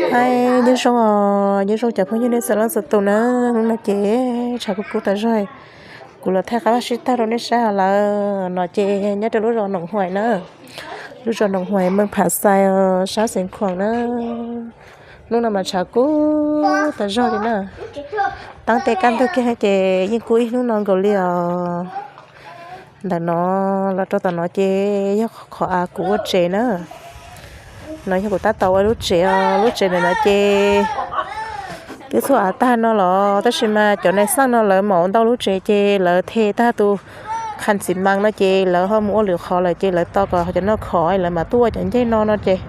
Hais nyob zoo, nyob zoo cov phooj ywg nej txhua leej txhua tus na. Hnub no ces tshav kub kub tas zog, kuv los thaij qab vaj sib tag rau nej saib lawm. No ces nyob rau lub zos Noom Huais na, lub zos Noom Huais, meej Phav Xais, sab Xeev Khuam na. Hnub no mas tshav kub tas zog li na. Taab tej kaj ntug kiag ces yeej kub ib hnub no nkaus li os. Ntawm no los rau tom no ces yog qhov av kuv ua tsev na. No yog kuv tab tom ua lub tsev os. Lub tsev ntawm no ces twb txhua av tag no los tab sis mas cov nais xaj no lawv maum ntau lub tsev ces lawv the tag tus qha xi mas no ces lawv ho mus ua lwm qhov lawm ces lawv tos kom cov no khov lawv mam tuaj ua cov ncej no no ces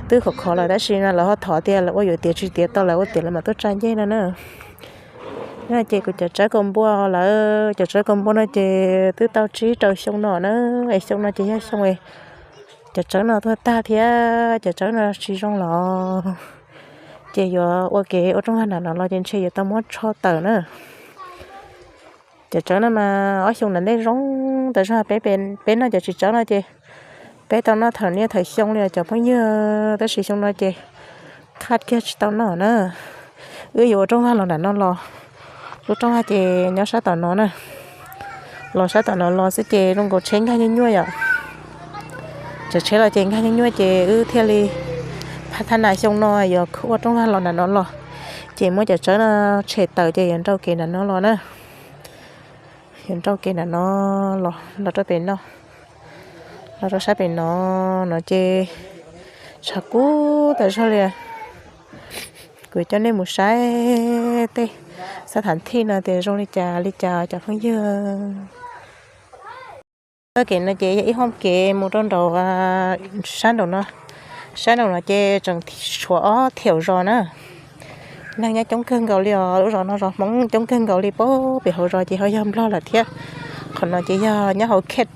twb khov khov lawm tab sis no lawv ho thov tias lawv ua yuav tiav tsis tiav tau lawv ua tiav lawv mam tuaj tsa ncej no na. No ces kuv cov tsawb kaus npua lawm, cov tsawb kaus npua no ces twb tau tsib rau xyoo no na, es xyoo no ces yog xyoo cov tsawb no tuag tag thiab cov tsawb no tsis zoo los ces yuav ua kev ua rooj vag nram no los ces ntshe yuav tau muab tsho tawm na. Cov tsawb no mas ob xyoo nram ntej zoo tas zog, peb noj cov txiv tsawb no ces peb tau noj thawm niaj thawm xyoo li cov phooj ywg, tab sis xyoo no ces khaj kiag tsis tau noj na. Wb yuav ua rooj vag los nram no los, lub rooj vag ces nyob sab tom no na, los sab tom no los xwb ces zoo nkaus tsheb nkag nyuaj nyuaj yom. Cov tsheb los ces nkag nyuaj nyuaj ces wb thiaj li phaj thab nas xyoo no yuav ua rooj vag los nram no los, ces muab cov tsawb no tshem tawm ces yuav nrau kev nram no los na. Yuav nrau kev nram no los, los rau pem no, los rau sab pem no, no ces tshav kub tas zog li. Kuv coj nej mus saib tej xab tham thij no tias zoo li cas li cas cov phooj ywg. Txoj kev no ces yog ib hoob kev mus rau nraum sab nraum no, sab nraum no ces tseem tshuav ob thiaum zos na. Neeg nyob coob kawg nkaus li os, lub zos no zos Hmoob coob kawg nkaus li, pem hauv zos ces ho yog Nplog lawm thiab. Qhov no ces yog nyob hauv khej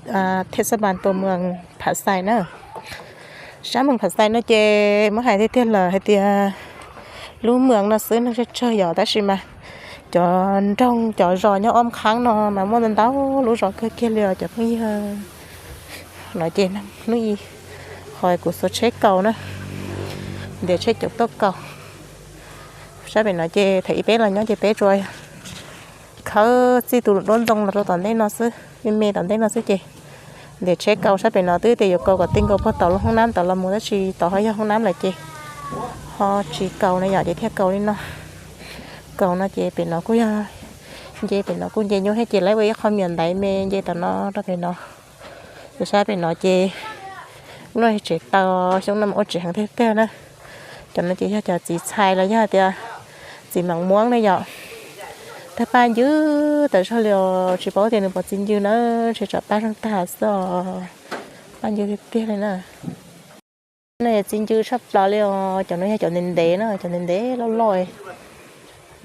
thej xab npas tua muas Phav Xais na. Sab moos Phav Xais no ces muab hais tiag tiag lawm hais tias lub moos no xwb neeg tsawg tsawg yom, tab sis mas cov nroog cov zos nyob ob qhaab no mas muaj ntau ntau lub zos kawg kiag li os cov phooj ywg. No ces hnub ib qhov kuv xuas tsheb kaus na, ntiav tsheb caum tuaj kaus. Sab pem no ces thaum ub peb los nyob ces peb tsuas khawb txij tus duab ntxoo los rau tom ntej no xwb, me me tom ntej no xwb ces ntiav tsheb kaus sab pem no twb tias yuav kaus kom ti nkaus puag tom lub hoob nab tom los mus tab sis tom ho yog hoob nab lawm ces ho tsis kaus na yom, ces thiaj kaus li no. Kaus no ces pem no kuj yog nce, pem no kuj nce nyuaj thiab ces lawv ua ib qho miam ntaiv me nce tom no rau pem no. Ces sab pem no ces no yog tsev taws, xyoo no mas ua tsev heev tiag tiag na. Cov no ces yog cov txiv txhais los yog tias txiv mam muab ne yom. Tawg paj ncw tas zog li os, tsis paub tias nws puas txi ncw na, ntshe tsam paj zeeg tag xwb os. Paj ncw tiag tiag li na. No yog txi ncw tshaj plaws li os, cov no yog cov ntev ntev na, cov ntev ntev loj loj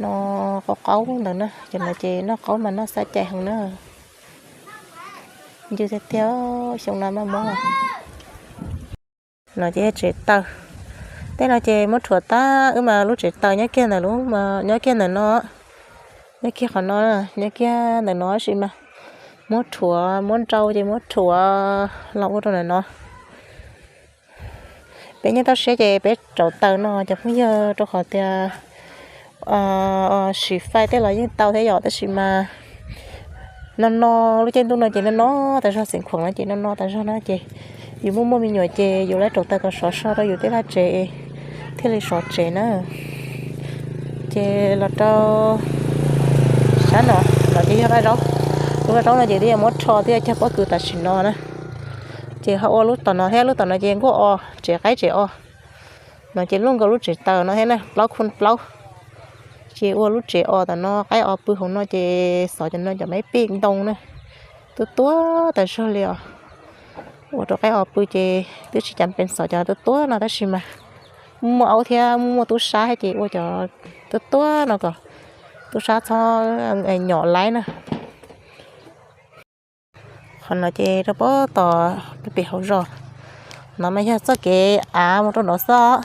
no, qaub qaub ntawd na, cov no ces noj qaub mas noj xav cai heev na. Ncw tiag tiag, xyoo no maj mob. No ces yog tsev taws. Tej no ces muab rhuav tag, wb mas lub tsev taws nyob kiag ntawm lub, nyob kiag ntawm no, nyob kiag qhov no, nyob kiag ntawm no tab sis mas muab rhuav, muab nrau ces muab rhuav los ua rau ntawm no. Peb nyob toj siab ces peb rauv taws no cov phooj ywg, rau qhov tias sim faij tej los yeej tau thiab yom, tab sis mas no no lub caij ntuj no ces no no tas zog, xeev khuam no ces no no tas zog na ces yus muaj muaj me nyuam ces yus lawv rauv taws kom sov so rau yus tej vaj tsev thiaj li sov tsev na. Ces los rau sab no, no ces yog vaj zaub. Lub vaj zaub no ces twb yuav muab rho twb yuav cog pob kws tam sim no na. Ces ho ua lub tom no thiab, lub tom no ces nkuaj os, tsev qaib tsev os. No ces luaj nkaus lub tsev taws no thiab na, plaub khub plaub. Ces ua lub tsev os tom no, qaib os pw hauv no ces xov cov no cov maib pij ntoo na, tuab tuab tas zog li os. Ua rau qaib os pw ces twb tsis cas pes xov cov tuab tuab no tab sis mas muaj aub thiab muaj tub sab thiab ces ua cov tuab tuab no kom tub sab txhob nyom laib na. Qhov no ces rau pob tom pem hauv zos. No mas yog txoj kev av mus rau nraud xwb.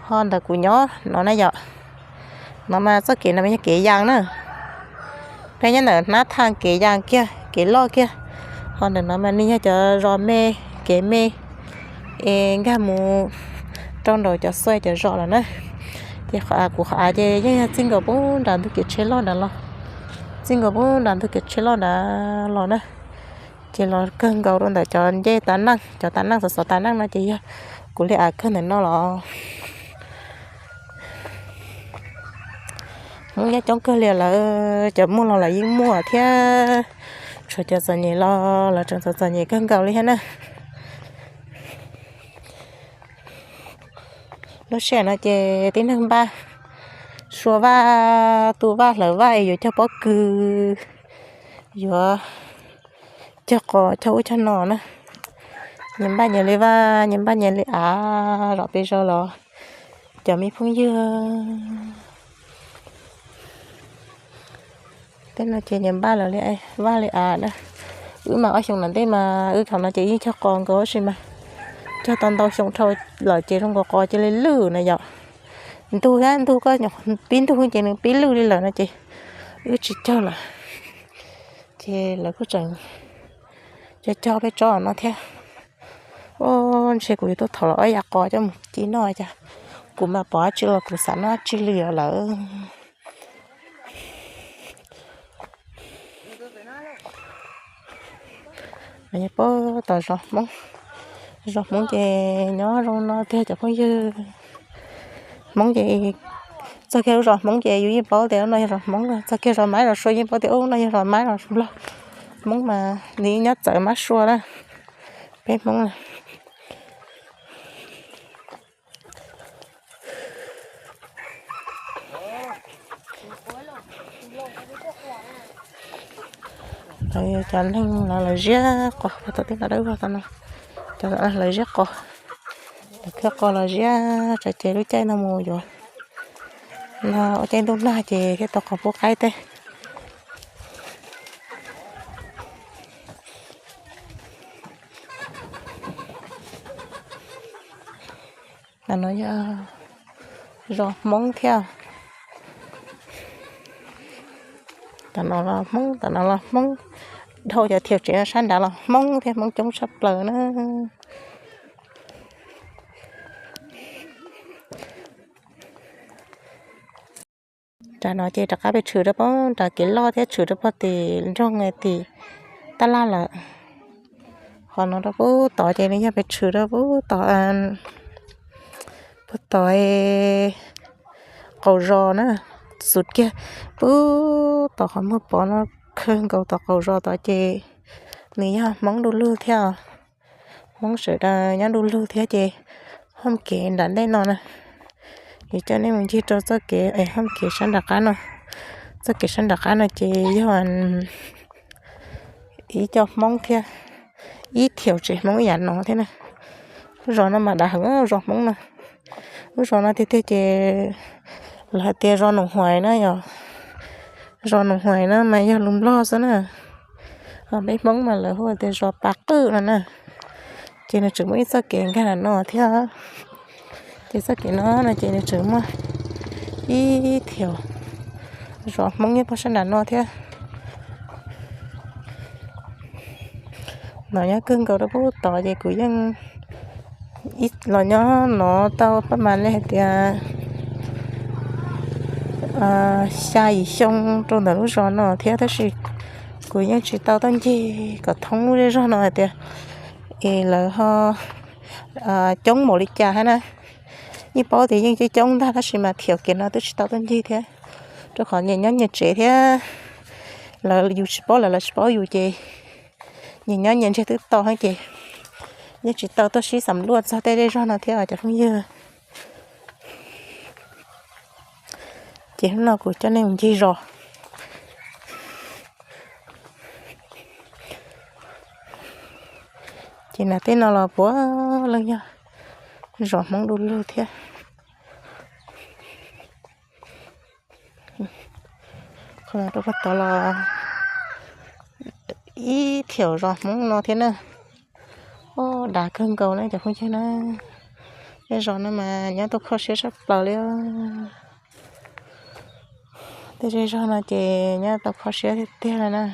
Ho ntawm kuv nyob no na yom, no mas txoj kev no mas yog kev yas na. Peb nyob ntawm hnab thaj kev yas kiag, kev loj kiag. Ho ntawm no mas nws yog cov zos me, kev me, es nkag mus rau nraum cov xuav cov zos lawm na. Ces qhov av, kuv qhov av ces yeej yog txij nkaus pub nram ntug kev tsheb loj nrad los, txij nkaus pub nram ntug kev tsheb loj nrad los na. Ces los kawg nkaus rau ntawm cov ncej tav neej, cov tav neej xov xov tav neej no ces yog kuv li av kawg ntawm no los. Hmoob nyob coob kawg li lawm, cov muaj los lawv yeej muaj thiab, tshuav cov txom nyem los lawv tseem txom txom nyem kawg nkaus li thiab na. Lub sij hawm no ces tib neeg npaj, sua vaj, tu vaj hlawv vaj es yuav cog pob kws, yuav cog qos cog ub cog no na. Nyias npaj nyias li vaj, nyias npaj nyias li av zom peb zos los, cov me phooj ywg. Tej no ces nyias npaj lawv li vaj li av na. Wb mas ob xyoo nram ntej mas wb thaum no ces yeej cog qos nkaus tab sis mas cog tau ntau xyoo dhau lawm ces zoo nkaus qos cia li lwj na yom. Ntug thiab ntug koj nyuam qhuav pib ntug ces nws pib lwj li lawm no ces wb tsis cog lawm. Ces lawv kuj tseem cog cog peb tsob no thiab. Ua ntshe kuv yuav tuaj thov los ob yam qos coj mus ci noj cas, kuv mas pom dab tsi los kuv xav noj dab tsi li os lawm. Nyob puag tom zos Hmoob, zos Hmoob ces nyob zoo no tiag cov phooj ywg. Hmoob ces txog kiag lub zos Hmoob ces yus yeej paub tias lub no yog zos Hmoob, txog kiag zos Mab zos Sua yeej paub tias ub no yog zos Mab zos Nplog. Hmoob mas nws nyob txawv Mab Sua na, peb Hmoob na. Cov neeg no lawv ziab qos puag tom tej no dawb vog tom no, cov lawv ziab qos, lawv khawb qos los ziab tsam ces lub caij no mus yuav no ua caij ntuj nag ces thiaj tau qos pub qaib teb. Tam no yog zos Hmoob thiab. Tam no los Hmoob, tam no los Hmoob, dhau cov thiaus tsev no sab nrad los Hmoob thiab, Hmoob coob tshaj plaws na. Nram no ces rov qab pes tshwm rau puag nram kev loj thiab tshwm rau puag tim nroog tim tab laj lawm. Qhov no rau puag tod ces nws yog pes tshwm rau puag tod, puag tod qaum zos na, xub kiag puag tod qhov muag pov no, kawg nkaus tom qaum zos tod ces nws yog Hmoob du lug thiab. Hmoob sawv daws nyob du lug thiab ces haj kev nram ntej no na, yuav coj nej mus ncig rau txoj kev es haj kev sab nram qab no. Txoj kev sab nram qab no ces yog ib co Hmoob thiab, ib thiaus tsev Hmoob ib yam no thiab na. Lub zos no mas dav heev, zos Hmoob no. Lub zos no tiag tiag ces lawv hais tias zos Noom Huais na yom. Zos Noom Huais no mas yog lus Nplog xwb na. Peb Hmoob mas lawv hu tias zos Pas Qwj no na. Ces nws tseem muaj ib txoj kev nkag nram no thiab. Ces txoj kev no no ces nws tseem muaj ib thiaus zos Hmoob nyob puag sab nram no thiab. No nyob kawg nkaus rau puag tod ces kuv yeej los nyob no tau paj mas li hais tias xya yim xyoo rau ntawm lub zos no thiab tab sis kuv yeej tsis tau tuaj ncig kom thoob lub zej zog no hais tias es lawv ho coob npaum li cas thiab na. Yeej paub tias yeej coob coob ntag tab sis mas thiaus kev no twb tsis tau tuaj ncig thiab, rau qhov nyias nyob nyias tsev thiab. Lawv yus tsis paub lawv, lawv tsis paub yus ces nyias nyob nyias ntsiag twb tau thiab ces yeej tsis tau tuaj sib xam luaj txog tej zej zog no thiab cov phooj ywg. Ces hnub no kuv coj nej mus ncig zos. Ces nram tej no los puav leej yog zos Hmoob du lug thiab. Qhov no rau puag tod los ib thiaus zos Hmoob no thiab na. Ub, dav kawg nkaus na cov phooj ywg na. Tej zos no mas nyob tau kho siab tshaj plaws li. Tej zej zog no ces nyob tau kho siab tiag tiag li na.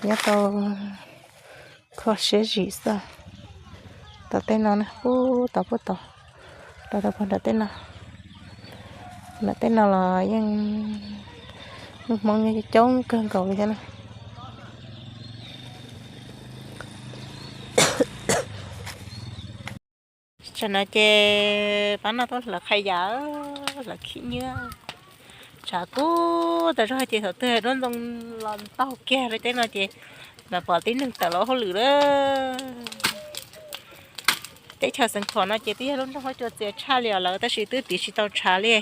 Nyob tau kho siab zim xwb. Tom tej no na, pub tod pub tod, los rau puag nram tej no. Nram tej no los yeej lub Hmoob nyob coob kawg nkaus li thiab na. Tsam no ces pab no tuaj hlawv qhov yam, hlawv khib nyiab. Tshav kub tas zog ces thaum twg duab ntoo los ntaug kiag li teb no ces mam pom tib neeg tawm los hauj lwm lawm. Teb chaws Xeev Khuam no ces twb yog lub nroog huab cua txias tshaj li os lawm, tab sis twb tiv tsis tau tshav li.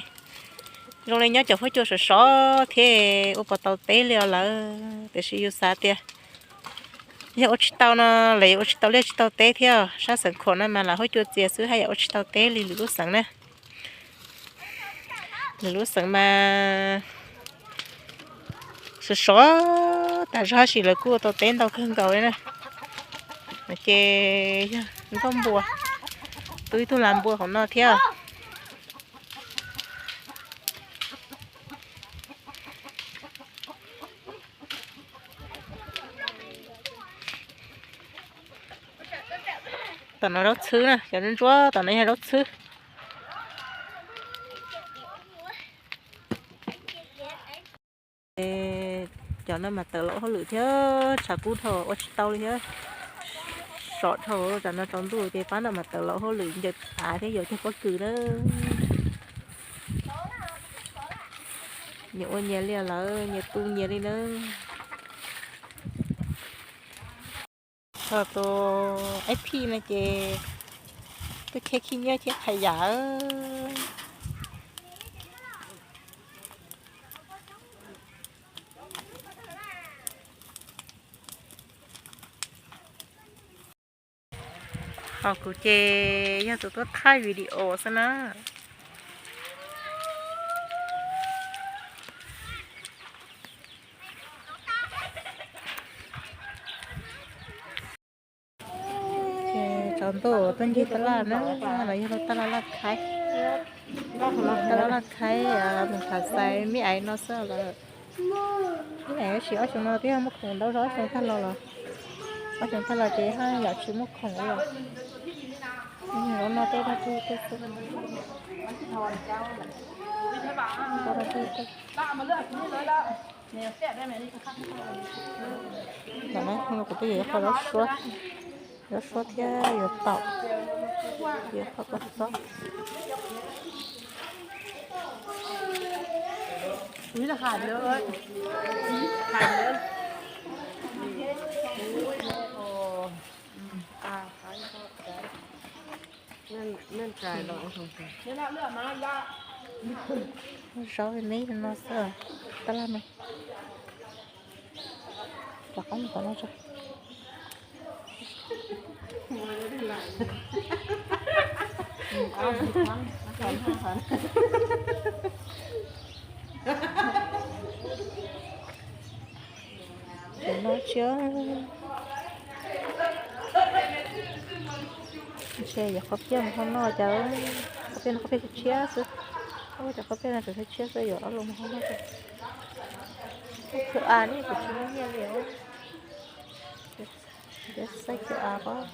Zoo li nyob cov huab cua sov sov thiab ua puas tau teb li os lawm, tiam sis yus xav tias yog ua tsis tau no, lawv yuav ua tsis tau liaj tsis tau teb thiab. Sab Xeev Khuam no mas lam huab cua txias xwb, haj yam ua tsis tau teb li lwm lub xeev na. Lwm lub xeev mas sov sov tas zog, tab sis lawv kuj ua tau teb ntau kawg nkaus li na. Ces yog nkauj npua, tu ib tug lag npua hauv no thiab. Tom no zaub txhwb na, cov ntsuab tom no yog zaub txhwb. Cov no mas tawm los hauj lwm thiab, tshav kub dhau ua tsis tau li thiab. Sov dhau, tsam no tsaus ntuj ces pab no mas tawm los hauj lwm ncaws av thiab yuav cog pob kws na. Nyias ua nyias li lawm, nyias tu nyias li na. Txog tus ib phij no ces tuaj cheb khib nyiab cheb qhov yam. Ho kuv ces yog tus tuaj thaij video xwb na. Tsaus ntuj tuaj ncig taj laj na, los yog lub taj laj Laj Khaib. Taj laj Laj Khaib, mus tham xais me aiv no xwb lawm. Me aiv tab sis ob xyoo no twb yog muaj khoom ntau zog, ob xyoo tag los los, ob xyoo tag los ces haj yam tsis muaj khoom li os. Lub no tej dog dig tej xwb. Dog dig tej. Tam no kuv twb yuav qhov zaub suab, zaub suab thiab yuav taum, yuav qhov kua txob. Zaub me no xwb, taj laj no. Rov qab mus tom no tso. Tam no tsis, ntshe yuav qhov piaj mus hauv no cas, qhov piaj no qhov piaj tshiab tshiab xwb. Cov qhov piaj no tseem tshiab tshiab xwb, yuav ob lus mus hauv no. Qhov a ne kuv tsis muaj nyiaj li os. Xaib qhov a pob.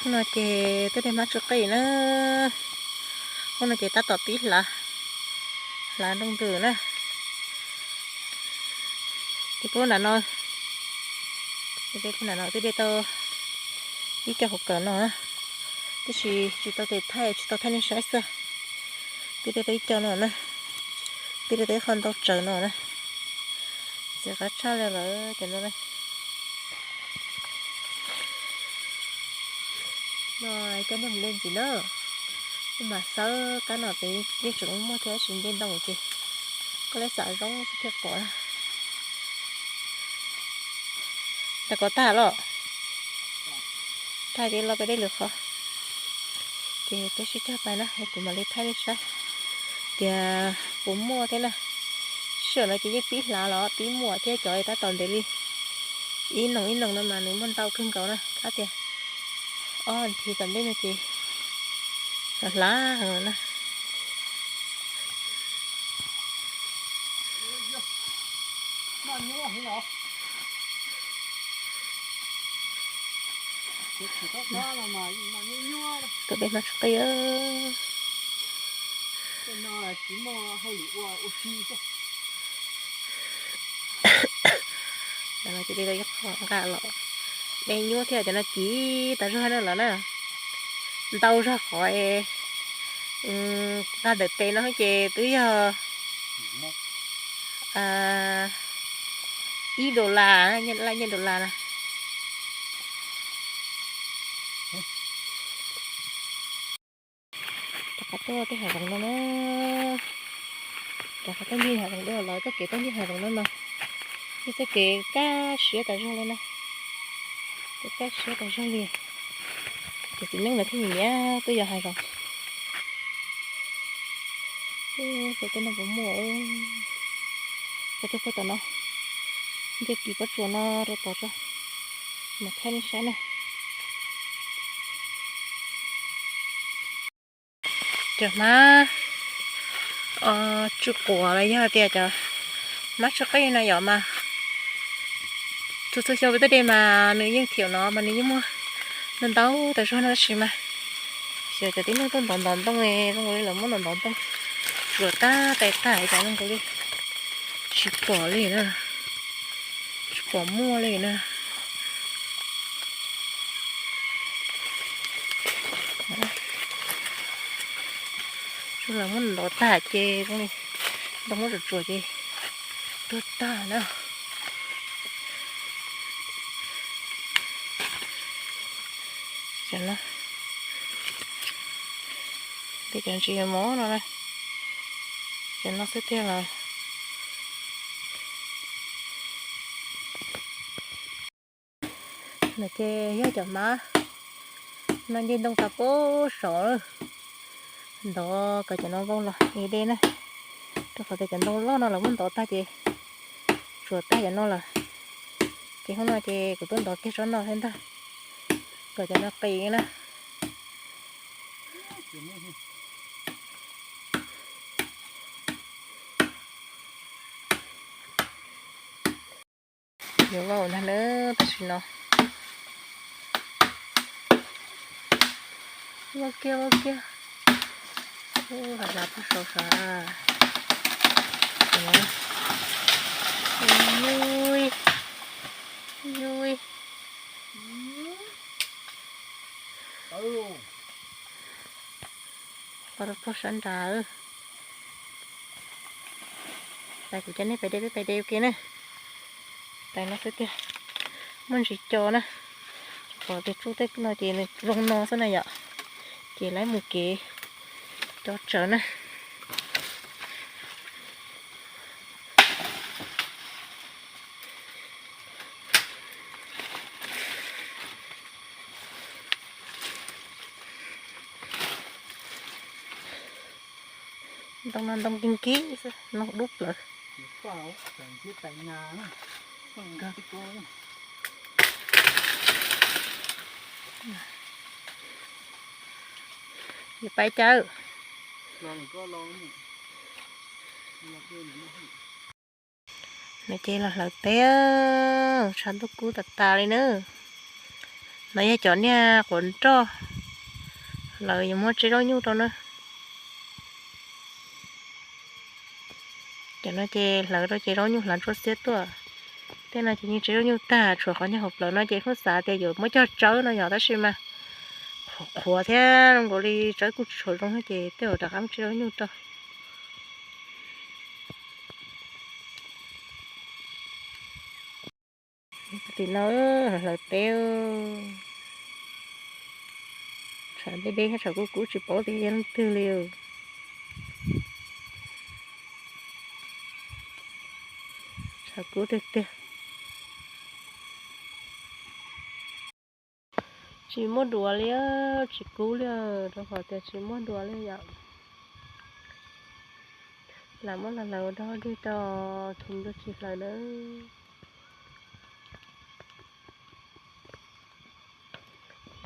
Hnub no ces twb de hmab tsuj qij na. Hnub no ces tab tom pib hlav, hlav nrooj ntws na. Ces pub nram no, pub nram no twb de tau ib co hauv kawm no na, tab sis tsis tau tes thaij, tsis tau thaij nej saib xwb. Twb de tau ib co no na, twb de tau ib qho ntau tsawv no na. Txiv qab tshaj li lawm cov no na. No coj nej mus de ntxiv na. Kuv mam xawb kab no pem yeej tseem muaj thiab, tab sis nce ntoo ces koj leb xav zoo xwb thiaj pom na. Tag kov tag los, tag ces los peb dej lwm qhov. Ces peb sib cog pais na, kuv mam li thaij nej saib tias puas muaj thiab na. Sij hawm no ces yeej pib hlav los pib muaj thiab, cov tab tom ntev li ib noog ib noog no mas nws muaj ntau kawg nkaus na, thab tias ob thiv tom ntej no ces hlav heev na. Tus dej no tsis qij. Cov no ces li tau ib qho nqa los. Dej nyuaj thiab, cov no ci tas zog na lawm na. Ntau zog qhov nqa ntawm tes no ces twb yog ib dollar, laj nyiaj dollar na. Rov qab tuaj tej hav zoov no na. Rov qab tuaj ncig hav zoov dua, lawv txoj kev tuaj ncig hav zoov no no. Ncig txoj kev kaj siab tas zog li na. Kev kaj siab tas zog li. Ces txiv neej lawv thiaj nyiam nyiam tuaj yos hav zoov. Ub, tej no puas muaj, puag tom no, nce kiag pob tsuas no rau tod tso, mam thaij nej saib na. Cov hmab tsw quav los yog tias cov hmab tsw qij no yom mas, txhua txhua xyoo peb tuaj de mas nws yeej thiaum no mas nws yeej muaj ntau ntau tas zog no tab sis mas xyov cov tib neeg tuaj ntov ntov ntoo zoo nkaus li lawv muab ntov ntov ntoo tsuas tag tais tag cas zoo nkaus li tsis pom li na, tsis pom muaj li na. Tsuas lawv muab ntov tag ces zoo li ntoo muab tsuas tsuas ces tuag tag na. Cov no, peb cov ntsis mov no na, cov no xwb tiag los. No ces yog cov hmab no nce ntoo tas puag saud lawm, ntov kom cov no vau los es de na, rau qhov tias cov ntoo loj no lawv muab ntov tag ces tsuas tag cov no lawm. Ces hnub no ces kuv tuaj ntov kiag tsob no thiab ntag, kom cov no qis na. Yuav vau ntag na, tam sim no. Vau kiag, vau kiag. Ub, hav zoov puag saud sav. Nyuj, nyuj. Los rau puag sab nrad. Tais kuv coj nej pais de, peb pais de ua ke na. Tais no xwb tiag, muaj ntsis co na. Qhov tias tsuj tej no ces nws zoo no xwb na yom. Ces lawv mus kev co tsawv na. Ntoo no ntoo kiv kiv xwb, no dub plaws. Yuav pais cas? No ces los hlawv teb, tshav ntuj kub tas tas li na. No yog cov niag quav nroj, lawv yuav muab tseb zaub nyuj rau na. Cov no ces hlawv rau ces zaub nyuj hlav ntsuab xiab tuaj. Tej no ces yeej tseb zaub nyuj tag, tshuav qhov niag hauv plawv no ces kuj xav tias yuav muab cog tsawb no yog tab sis mas qhuav qhuav thiab zoo nkaus li tsawb kuj tsis tshua zoo ces tej zaum rov qab muab tseb zaub nyuj rau. Tim no hlawv teb, tshav deb deb thiab tshav kub kub tsis paub tias yog leej twg li. Tshav kub tiag tiag. Tsis muaj duav li, tsis kub li, rau qhov tias tsis muaj duav li yom. Lam muab los hlawv ua dog dig rau, khiav mus tsis hlawv nawb.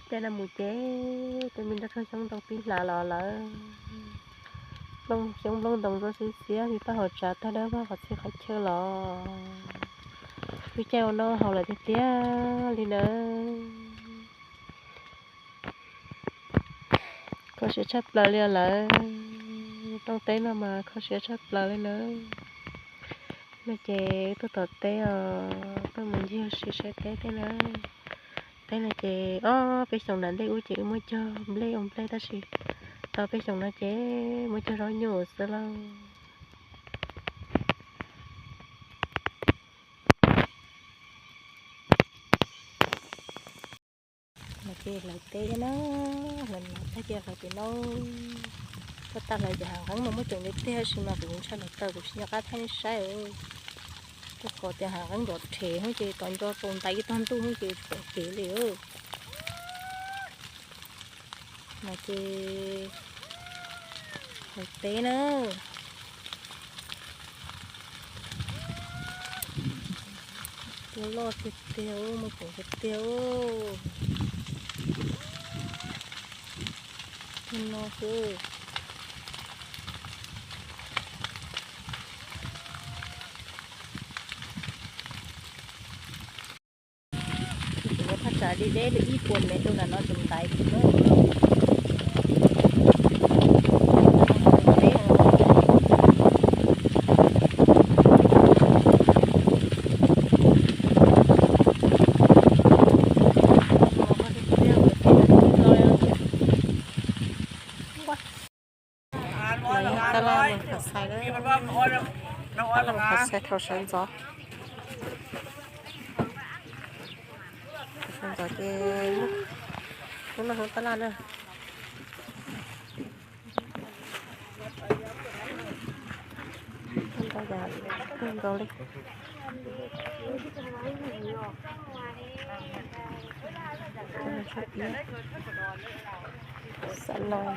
Tej no mus ces tej me nroj rog xyoob ntoo pib hlav los lawm. Nplooj xyoob nplooj ntoo ntsuab xiab xiab li paj hauv tsav tag dawb vog qhov txhia qhov chaw los. Lub caij ua noj haus lawm tiag tiag li nawb. Kho siab tshaj plaws li os lawv. Rooj teb no mas kho siab tshaj plaws li nawb. No ces wb tuaj tom teb os, tuaj mus ncig ua si saib teb thiab nawb. Teb no ces ob peb xyoos nram ntej ub ces wb muab cog nplej ua nplej tab sis tau peb xyoos no ces muab cog zaub nyuj xwb lauj. No ces hlawv teb na, hlawv no tag ces hlawv pem no. Tag tag hlawv ces hav nqeeb no muab cov ntawd tiag tab sis mas kuv ntshai hlawv tawm kuv tsis nco qab thaij nej saib. Rau qhov tias hav nqeeb nrov rhev hub ces tom nco tau ntais ib tog ntuj hub ces tsis pom kev li. No ces hlawv teb na. Tus loj tiag tiag, muaj poom tiag tiag. Tus no xwb. Tus no thaj tsam deb deb li ib puas mev rau nram no tus ntaiv. Tab laj mus qhov xais, tab laj mus qhov xais thaum sawv ntxov. Thaum sawv ntxov ces lub no tab laj na. Ntau yam kawg nkaus li. Xav los,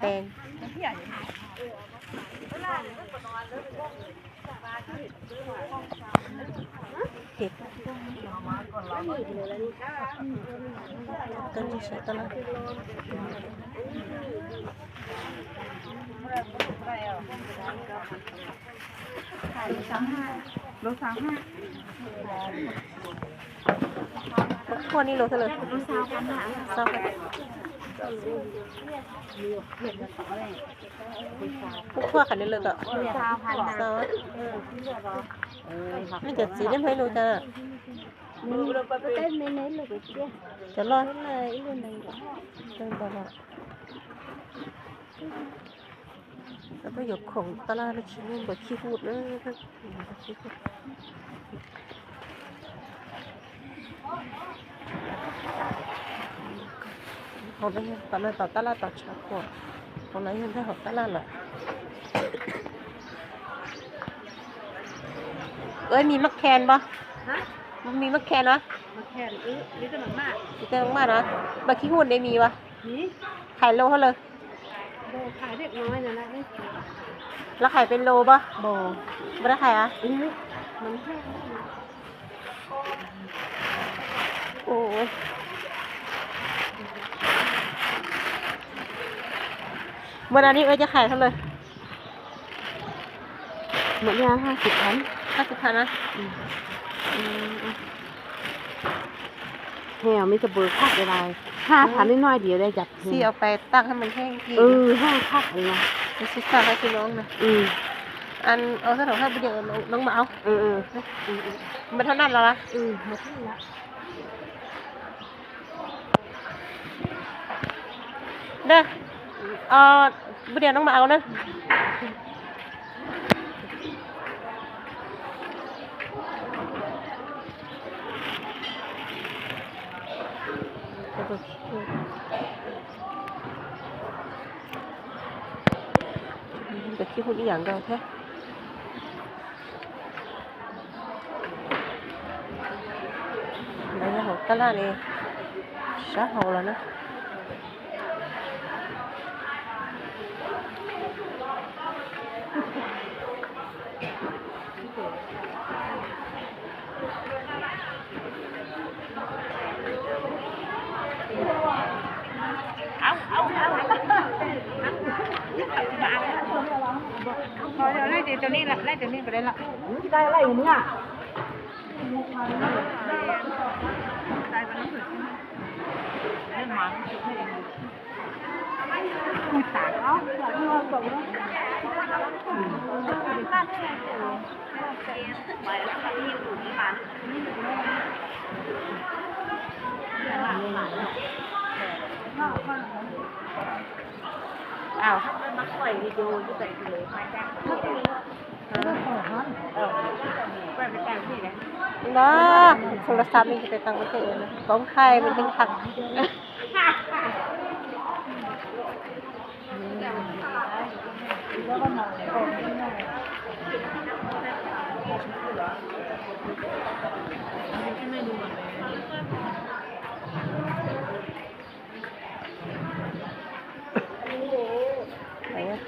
tees. Kub qhuaj ni lus thaj lawm. Kub qhuaj qhov ni lus tom. Nej cov txiv nej muaj ib lus cas? Cov loj. Tuaj yuav khoom tab laj tsis muaj npawg khib hub na. Hauv no yog tom no tom tab laj tom tshav puam, hauv no yog ntawm hauv tab laj lawm. Ua me maj khen pab, me maj khen na. Tsis tau maj na, npawg khib hub ntev mis pab. Hais lus hauj lwm. Lawv hais pem lus pab, npawg hais a. Npawg na, nej ua cas hais hauj lwm? Một đứa hai chục tháng. Hai chục tháng à? Heo mi ta bơ khắc cái này. Hai tháng đến nói điều đây giặt. Xi au pais tag hab mas heej. Ừ, hai khắc này. Xi tag hab xi noo na. Ừ. Ăn au tag rau hab bây giờ noo ma au. Ừ, ừ. Mas thab naj los la? Ừ, mas thab naj. Npawg, npawg diav noo ma au na. Npawg khib hub ib yam nkaus thiab. Lawv yog hauv tab laj li, sab hauv los na. Đó, số là sao mình phải tăng có thể là công khai mình chân thật.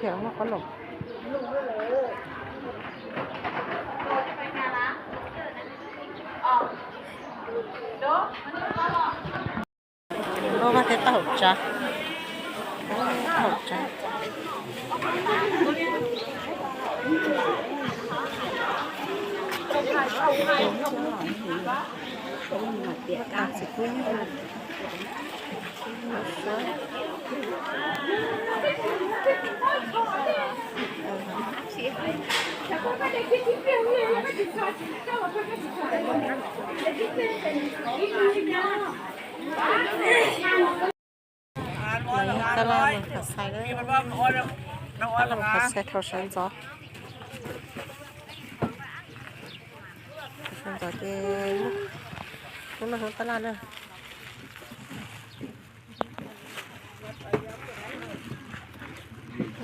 Thiab muaj qhob noom. Vaj thiab tau hauv tsav, tau hauv tsav. Tab laj mas qhov xais, qhov xais thaum sawv ntxov. Sawv ntxov ces lub no hauv tab laj na.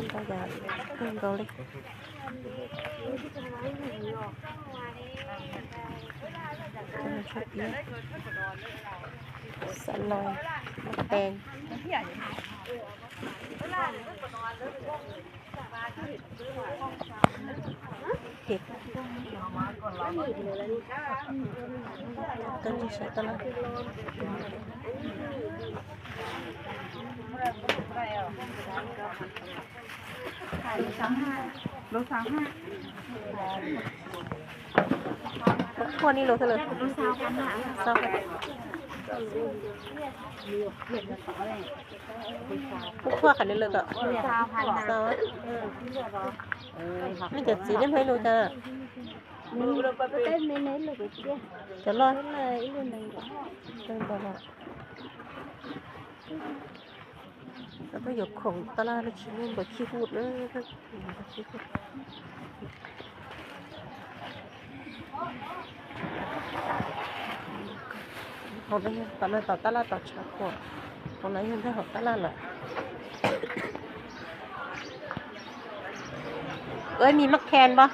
Ntau yam kawg nkaus li. Xav los tees. Lub thuaj ni lus thwj lwm. Lub thuaj qhov ni lwm kom. Nej cov txiv nej muaj ib lus cas? Cov loj. Twb yuav khoom tab laj tsis muaj npawg khib hub na. Hauv no yog tom no tom tab laj tom tshav puam, hauv no yog ntawm hauv tab laj lawm. Ua me maj khen pab,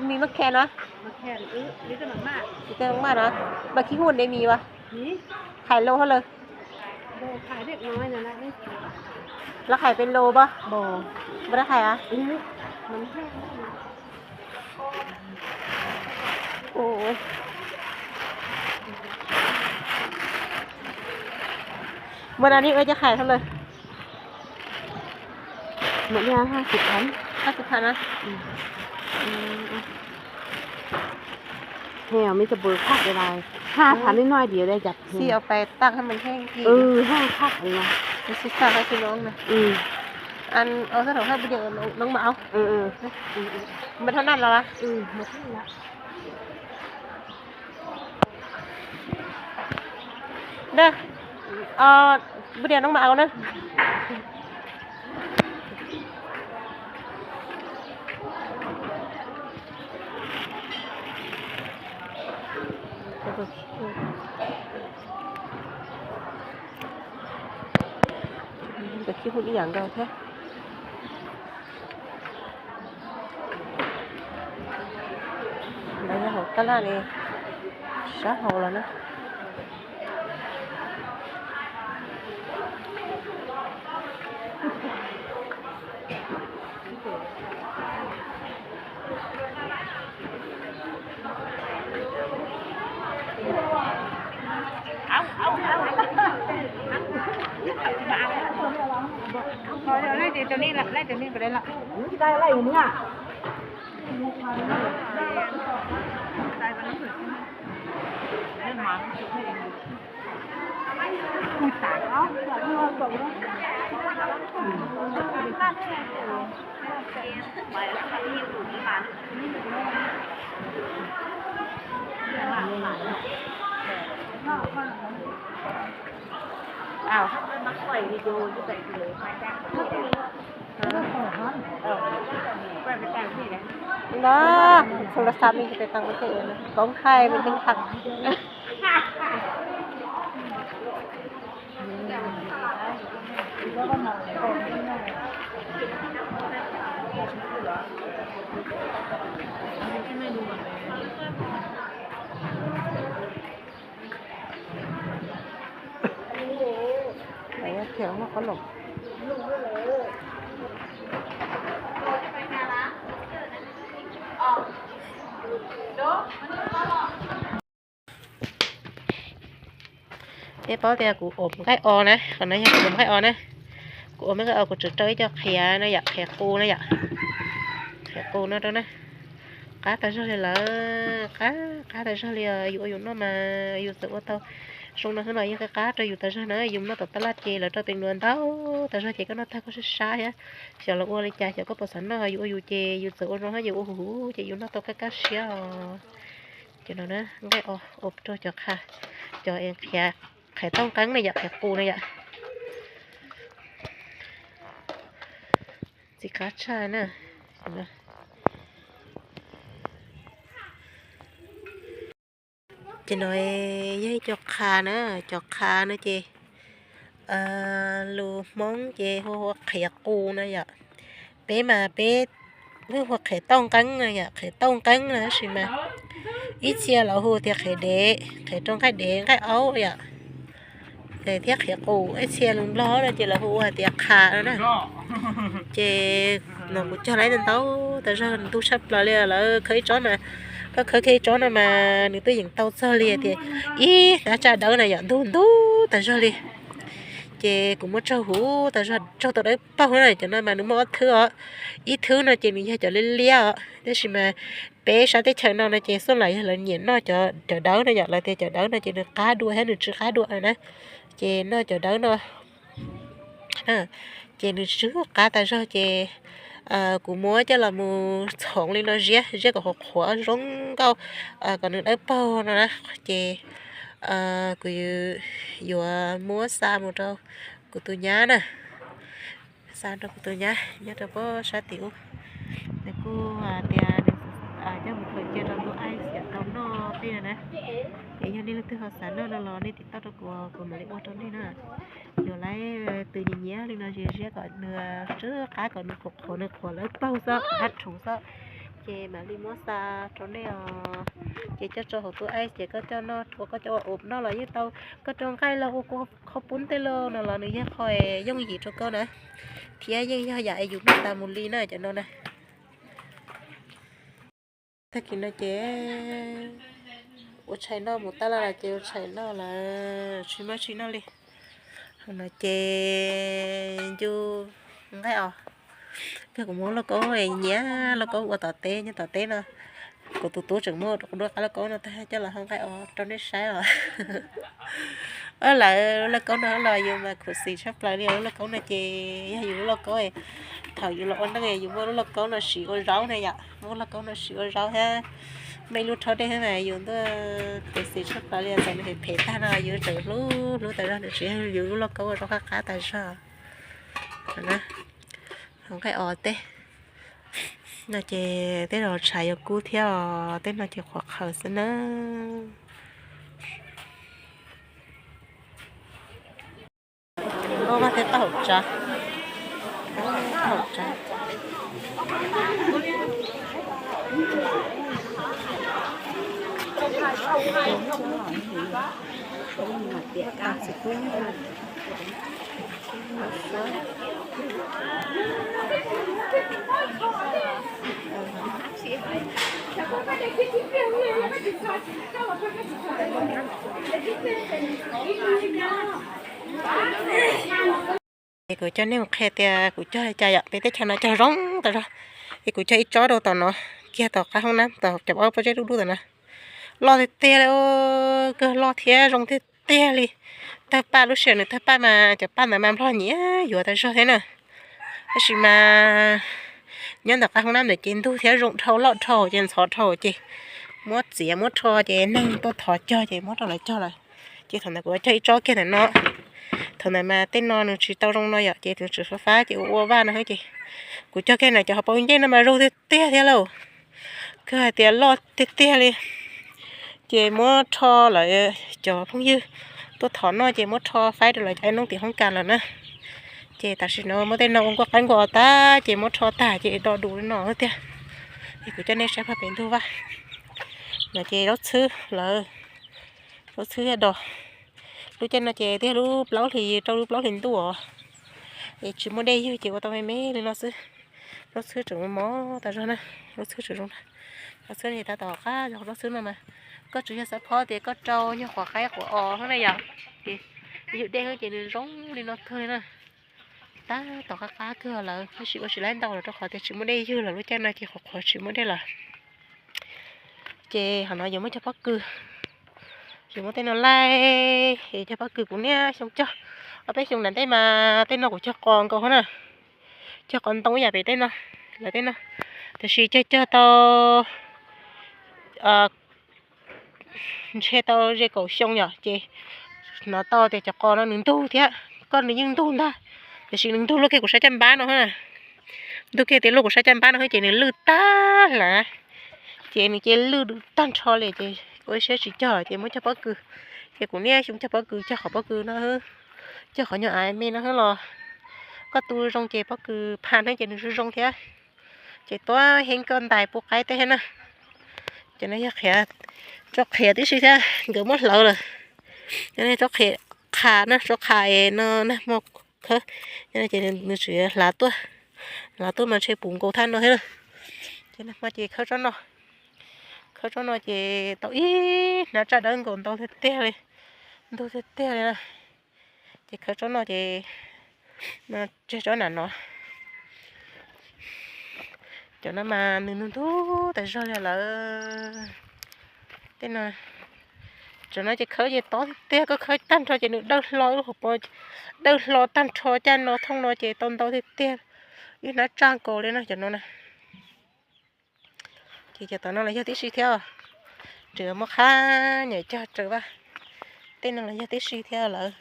me maj khen na, me maj na, npawg khib hub ne me pab, qhais los hauj lwm. Lawv qhais pem los pab, npawg, lawv qhais a? Npawg na, nej ua cas qhais hauj lwm? Một đeo hai chục thánh. Hai chục thánh na. Heo me tus pw khaj ke lai, ha thab noj noj diav de cas. Xi au pais tag ha mas heej kis. Heej khaj li no. Xi tag ha xi no na. An au tag rau ha bu diav noo ma au. Mas thab naj los. Dab, bu diav noo ma au na. Tus khib hub ib yam nkaus thiab. Lawv nyob hauv tab laj li sab hauv los na. Ntawd, txhua lub xab me pes tau kuv thiaj koob hais me neeg hais. Peb paub tias kuv ua nqaij os na, qhov no yog kuv ua nqaij os na. Kuv ua nqaij os kuv tseem rau ib co qhiav no yom, qhiav qus na yom. Qhiav qus no rau na. Qab tas zog li lawm, qab, qab tas zog li os. Yus ua yus noj mas yus txawm ua tau zoo no xwb los yeej qab qab rau yus tas zog na. Yus noj tom tab laj ces lawv rau peev luav ntau tas zog ces koj noj tag koj sab sab thiab. Xyov lawv ua li cas, xyov koj puas xav noj, yus ua yus ces yus txawm ua zoo thiab yus ua huv huv ces yus noj tau qab qab siab os. Ces no na, nqaij os ua rau cov qha, cov qhiav, qhiav taub nqeeb na yom, qhiav qus na yom. Ntxim qab tshaj na. Ces no yog ib co qha na, cov qha no ces lus Hmoob ces hu ua qhiav qus no yom. Peb mas peb hu ua qhiav taub nqeeb no yom, qhiav taub nqeeb no tab sis mas ib txhia lawv hu tias qhiav dev, qhiav rau nqaij dev nqaij aub yom, thiab qhiav qus. Ib txhia lus Nplog no ces lawv hu ua hais tias qha no na. Ces no kuv cog lawm ntau tas zog, ntug tshaj plaws li lawm. Khawb ib tsob mas, koj khawb kiag ib tsob no mas nws twb yeej tau txog li tias ib hnab tsaj dawb na yom, ntug ntug tas zog li. Ces kuv muab tsaug huv tas zog, tsaug tau dawb paug na. Cov no mas nws muaj ob thwb os, ib thwb no ces nws yog cov liab liab os, tab sis mas peb sab teb chaws no no ces xuaj lam yog lawv nyiam noj cov dawb no yom, lawv tias cov dawb no ces nws qab dua thiab nws tsw qab dua na. Ces noj cov dawb no ces nws tsw qab tas zog ces kuv muab coj los mus txhoov li no ziab, ziab kom qhuav qhuav zoo nkauj, kom nws dawb paug no na. Ces kuv yuav muab xa mus rau kuv tus nyab na, xa rau kuv tus nyab nyob rau pob sab tim ub. Nws kuj tias nws coj mus khaws cia rau ntug aib xiam tau noj tej no na. Ces yog nej leej twg ho xav noj no los nej tiv tauj rau kuv, kuv mam li ua rau nej na. Yuav lawv tus nyiam nyiam li no ziab ziab kom nws tsw qab, kom nws qhuav qhuav, nws qhuav lawb paug xwb, hab rhoov xwb. Ces mam li muab xa rau nej os. Ces coj tso hauv tus aib ces koj coj noj, koj coj ua ub noj los yeej tau. Koj rau nqaij los ua qhov pub tej los no los nws yog qhov yooj yim rau koj na, thiab yeej yog yam es yus noj tas mus li na cov no na. Tag kis no ces ua tshais noj, mus tab laj los ces ua tshais noj lawm, tsis muaj tsis noj li. Hauv no ces ncu nqaij os. Yog kuv muab lauj kaub, nyiam lauj kaub ua tom teb, nyob tom teb no. Kuv tus tub tseem muab kuv duab qab lauj kaub no tag coj los hau nqaij os rau nej saib os. Lawv lauj kaub no los yus mas khuv xim tshaj plaws li. Lub lauj kaub no ces yog yus lub lauj kaub, thaum yus los ua neej yus muaj lub lauj kaub no siv ua zaub na yom, muaj lub lauj kaub no siv ua zaub thiab. Muaj ib lub rhaub dej thiab mas yus ntuj khuv xim tshaj plaws li, txawm nws phem phem tag no yus tseem hlub hlub tas zog, nws tseem yog yus lub lauj kaub ua rau qab qab tas zog. Hau nqaij os tej no ces tej zaum tshav yuav kub thiab os, tej no ces qhuav qhaws xwb na. Loj thiab, taub hau tsav, taub hau tsav. Es kuv coj nej mus qhia tias kuv cog li cas yom, peb teb chaws no cog zoo tas zog. Es kuv cog ib tsob rau tom no, kiag tom qab hoob nab, tom cov ob pob zeb dub dub tom no. loj tiag tiag li, kawg loj thiab zoo tiag tiag li. Tawg paj, lub sij hawm nws tawg paj mas cov paj ntawd mas nplog nyiam yuav tas zog thiab na. Tab sis mas nyob ntawm qab hoob nab ntawd ces ntug thiab zoo dhau loj dhau ces ntxhov dhau ces muab txiav muab rho ces neeg tuaj thov cog ces muab rau lawv cog lawm. Ces thaum ntawd kuv cog ib tsob kiag ntawm no. Thaum ntawd mas tej no nws tsis tau zoo no yom, ces nws tseem fab fab ces ua ua vaj no xwb ces kuv cog kiag ntawm cov hauv paus ncej no mas zoo tiag tiag thiab lauj. Kawg hais tias loj tiag tiag li. Ces muab rho lawv cov phooj ywg tuaj thov noj ces muab rho faib rau lawv cov noob tim hoob kas lawm na. Ces tam sim no muab tej no ua nkuaj qaib nkuaj os tag ces muab rho tag ces do dus li no xwb tiag. Es kuv coj nej saib pag pem ntug vaj no ces zaub txhwb lawm, zaub txhwb thiab dos. Lub caij no ces twb yog lub plaub hlis rau lub plaub hlis ntuj os, es tsis muaj dej ywg ces ua tau me me li no xwb. Zaub txhwb tseem mos tas zog na, zaub txhwb tseem zoo na. Zaub txhwb no ces tab tom qab zog zaub txhwb no mas, koj tsis yog xav phob tias koj rau nyuag quav qaib quav os hlob na yom, ces yus dej ces nws zoo li no kawg li na. Tab tom qab qab kawg lawm tab sis ua tsis laib ntau lawm rau qhov tias tsis muaj dej ywg lawm, lub caij no ces qhuav qhuav tsis muaj dej lawm. Ces hov no yuav muab cog pob kws, yuav muab tej no laij es cog pob kws. Kuv niaj xyoo cog, ob peb xyoo nram ntej mas tej no kuv cog qos nkaus hov na, cog qos ntoo ib yam pem tej no, lawv tej no, tiam sis cog cog tau ntshe tau ze kaum xyoo yom, ces hnov tau tias cov qos no nws ntug thiab, koj nws yeej ntug ntag, tiam sis nws ntug luaj kiag kuv sab caj npab no, ntug kiag tias luaj kuv sab caj npab no xwb ces nws lwj tag hlav, ces nws cia lwj tag nrho li ces ua siab tsis cog ces muab cog pob kws. Ces kuv niaj xyoo cog pob kws, cog qhov pob kws no, cog qhov nyuag av me no los, koj tu zoo ces pob kws phaj no ces nws zoo zoo thiab. Ces tuaj heev koj ntais pub qaib tej thiab na. Ces no yog qhiav, tsob qhiav tib si thiab nkawd muab hlawv lawm. Tsob qhiav qha na, tsob qha es no nag hmo khawb, ces nws tseem hlav tuaj, hlav tuaj mas ntshe puv nkaus thaj no thiab na. Ces nag hmo ces khawb tsob no, khawb tsob no ces tau ib hnab tsaj dawb nkaus ntau tiag tiag li, ntug tiag tiag li na. Ces khawb tsob no ces tseg tsob nram no. Cov no mas nws ntug ntug tas zog li lawm. Tej no, cov no ces khawb ces tob tiag tiag, koj khawb tag nrho ces nws dawb hlo, dawb hlo tag nrho caj no thooj no ces tau ntau tiag tiag, ib hnab tsaj nkaus li no cov no na. Ces cov tom no los yog tib si thiab, tseem muaj qhab nyam cog raws vaj. Tej no los yog tib si thiab lawm.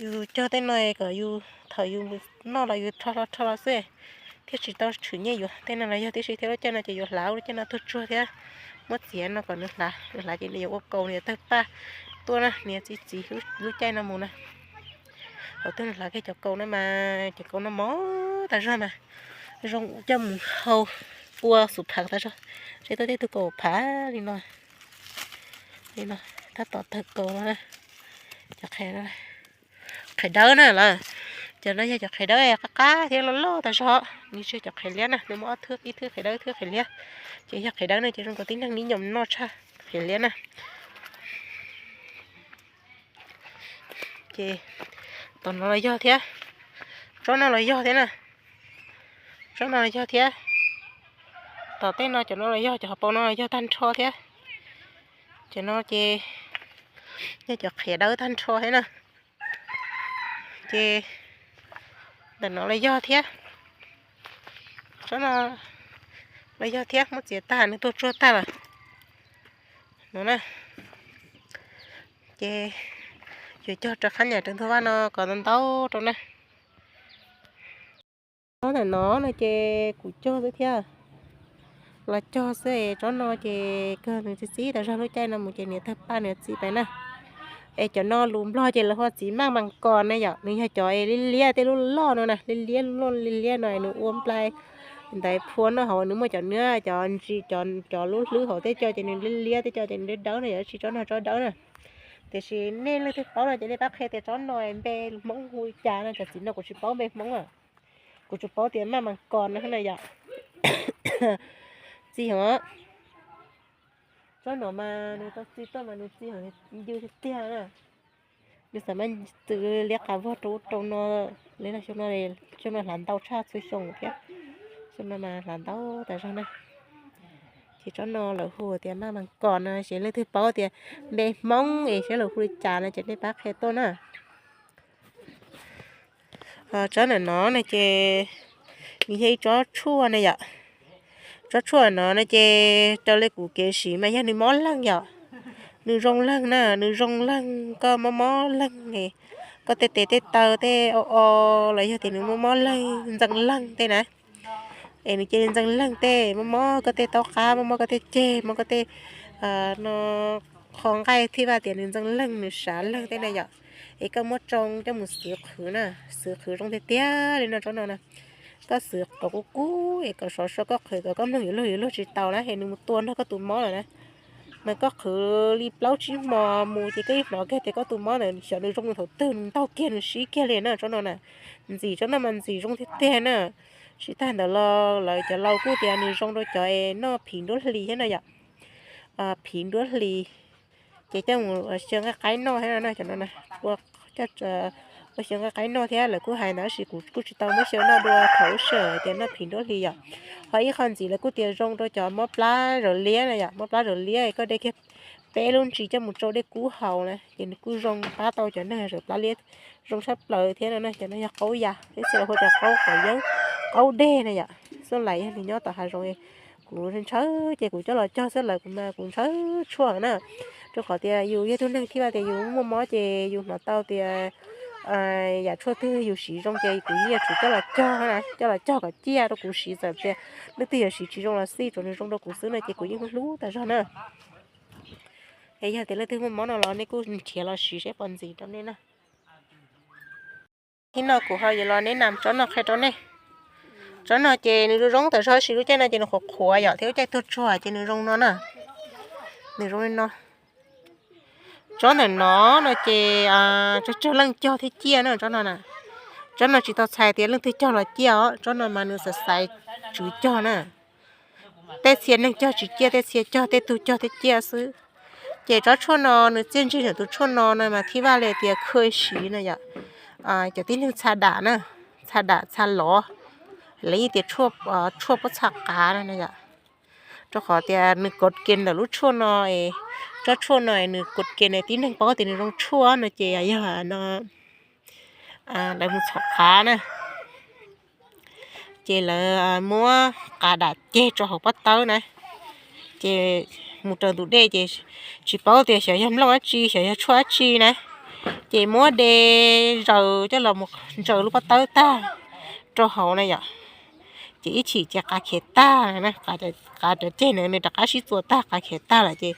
Yus cog tej no kom yus thaum yus noj los yus rho hlo rho hlo xwb, thiaj tsis tau tshwm nyiaj yuav. Tej no los yog tib si thiab, lub caij no ces yuav hlav lub caij no tuag tsuag thiab, muab txiav no kom nws hlav, nws hlav ces nws yuav ua kaus, nws yuav tawg paj tuaj na, nws yuav txi txiv lub caij no mus na. Thaum twg nws hlav kiag cov kaus no mas cov kaus no mos tas zog mas zoo coj mus hau ua xub phav tas zog. Seb tuaj tej tug kaus phav li no, li no, tab tom tawg kaus no na. Cov qhiav, qhiav dawb na lawm, cov no yog cov qhiav dawb qab qab thiab loj loj tas zog, nws tsis yog cov qhiav liab na, nws muaj ob thwb, ib thwb qhiav dawb, ib thwb qhiav liab. Ces yog qhiav dawb no ces zoo nkaus tib neeg nib nyoos noj tshaj qhiav liab na. Ces tom no los yog thiab, tsob no los yog thiab na, tsob no los yog thiab. Tom tej no cov no los yog, cov hauv paus no los yog tag nrho thiab. Cov no ces yog cov qhiav dawb tag nrho thiab na. Ces ntawm no los yog thiab, tsob no los yog thiab, muab txiav tag nws tuag tsuag tag lawm no na. Ces yuav cog rau qhab nyam rau ntug vaj no kom ntau ntau rau na. Tsob ntawm no no ces kuv cog xwb thiab, los cog xwb es tsob no ces kawg nws txi txiv tas zog, lub caij no mus ces nws tawg paj nws txi pais na. Es cov no lus Nplog ces lawv hu txiv maj mas kos na yom, nws yog cov liab liab tej lub loj no na, liab liab loj liab liab no nws ua nplai ntawd phua noj hauv, nws muaj cov nws cov ntsis, cov lub hlwb hauv, tej co ces nws liab liab, tej co ces nws dawb dawb no, yog tsis tsob no tsob dawb na. Tiam sis nej leej twg paub no ces nej pab qhia tias tsob no npe Hmoob hu li cas no, cov txiv no kuv tsis paub npe Hmoob a. Kuv tsuas paub tias maj mas kos no na yom. Txi hov, tsob no mas nws tau txi tuaj mas nws txi hov ncw tiag tiag na. Nws xam maj txwm liab qab vog rau ub rau no li no. Xyoo no, xyoo no hlav ntau tshaj txhua xyoo thiab. Xyoo no mas hlav ntau tas zog na. Ces tsob no lawv hu tias maj mas kos no, ces leej twg paub tias npe Hmoob es saib lawv hu li cas no ces nej pab qhia tuaj na. Tsob ntawm no no ces nws yog ib tsob tshuaj na yom. Tsob tshuaj no no ces raws li kuv kev siv mas yog nws mob leeg yom. Nws zoo leeg na, nws zoo leeg, koj mob mob leeg, koj tej tes tej taw tej o o los yog tias nws mob mob leeg ntxeev leeg tej na, es nws cia li ntxeev leeg tej, mob mob koj tej taub qab, mob mob koj tej ceg, mob koj tej no, qhov nqaij thiaj vaj tias nws ntxeev leeg nws sav leeg tej na yom. Es koj muab tsoo coj mus xwv qhwv na, xwv qhwv zoo tiag tiag li no tsob no na. Koj xwv kom kub kub es kom sov so koj qhwv kom koj mloog yuav luag yuav luag tsis tau na es nws mus tua nrog koj tus mob lawm na. Mas koj qhwv li plaub tsib hmo mus ces koj yeej hnov kiag tias koj tus mob ntawd xyov nws zoo thaum twg nws ntaug kiag nws sib kiag li na tsob no na. Ntxim tsob no mas ntxim zoo tiag tiag na. Tsis tag ntawd los lawv cov laus kuj tias nws zoo rau cov es noj phiv nruab hlis thiab no yom. Phiv nruab hlis ces coj mus ua xyaw nqaij qaib noj thiab no cov no. Ua xyaw nqaij qaib noj thiab lawv kuj hais ntawd tab sis kuv kuj tsis tau muab xyaw noj dua thaum ub sij hawm tias noj phiv nruab hlis yom. Ho ib qho ntxiv lawv kuj tias zoo rau cov mob plab zaws liab na yom, mob plab zaws liab koj de kiag peb lub ntsis coj mus tsau dej kub haus na ces nws kuj zoo pab tau cov neeg zaws plab liab zoo tshaj plaws thiab no na. Cov no yog qaub yas, ib txhia lawv hu tias qaub qos yeeb, qaub deg na yom. Xub lais yog nws nyob tom hav zoov, kuv ntshaw ces kuv coj los cog xwb lawm, kuv mas kuv ntshaw tshuaj na. Rau qhov tias yus yog tug neeg thiaj tias yus muaj mob ces yus hnov tau tias yam tshuaj twg yus siv zoo ces kuv yeej yuav tsum coj los cog na, coj los cog kom ciaj rau kuv siv, txawm tias leej twg yuav siv tsis zoo los xij, tsuav nws zoo rau kuv xwb no ces kuv yeej hlub tas zog na. Es yog tias leej twg muaj mob no los nej kuj nrhiav los siv seb puas ntxim rau nej na. Thib no kuv ho yuav los neb nam tsob no qhia rau nej. Tsob no ces nws zoo zoo tawm zog sis lub caij no ces nws qhuav qhuav yom, thiab lub caij tuag tsuag ces nws zoo no na. Nws zoo li no. Tsob ntawm no no ces tsawg tsawg leej cog thiab ciaj na tsob no na. Tsob no tsis tau txhais tias leej twg cog los ciaj os, tsob no mas nws xaiv xaiv tswv cog na. Tej txhia neeg cog tsis ciaj, tej txhia cog, tej tug cog thiab ciaj xwb. Ces tsob tshuaj no nws txiaj ntsig ntawm tus tshuaj no no mas thib vaj li tias khw siv no yom. Cov tib neeg txha dam na, txha dam txha lov, lawv yeej tias tshuaj pob txha qav no na yom. Rau qhov tias nws kov kiag ntawm lub tshuaj no, tsob tshuaj no nws kov kiag na, tib neeg paub tias nws zoo tshuaj no ces yog no lawv mus txhom qav na, ces lawv muab qav dam ceg rau hauv pob tawb na, ces mus raws ntug dej ces tsis paub tias xyov yog nplooj dab tsi xyov yog tshuaj dab tsi na, ces muab de zaws coj los mus ntsaws lub pob tawb tag rau hauv na yom. Ces ib chim ces qav khiav tag, qav cov ceg na nws rov qab sib txuas tag, qav khiav tag lawm ces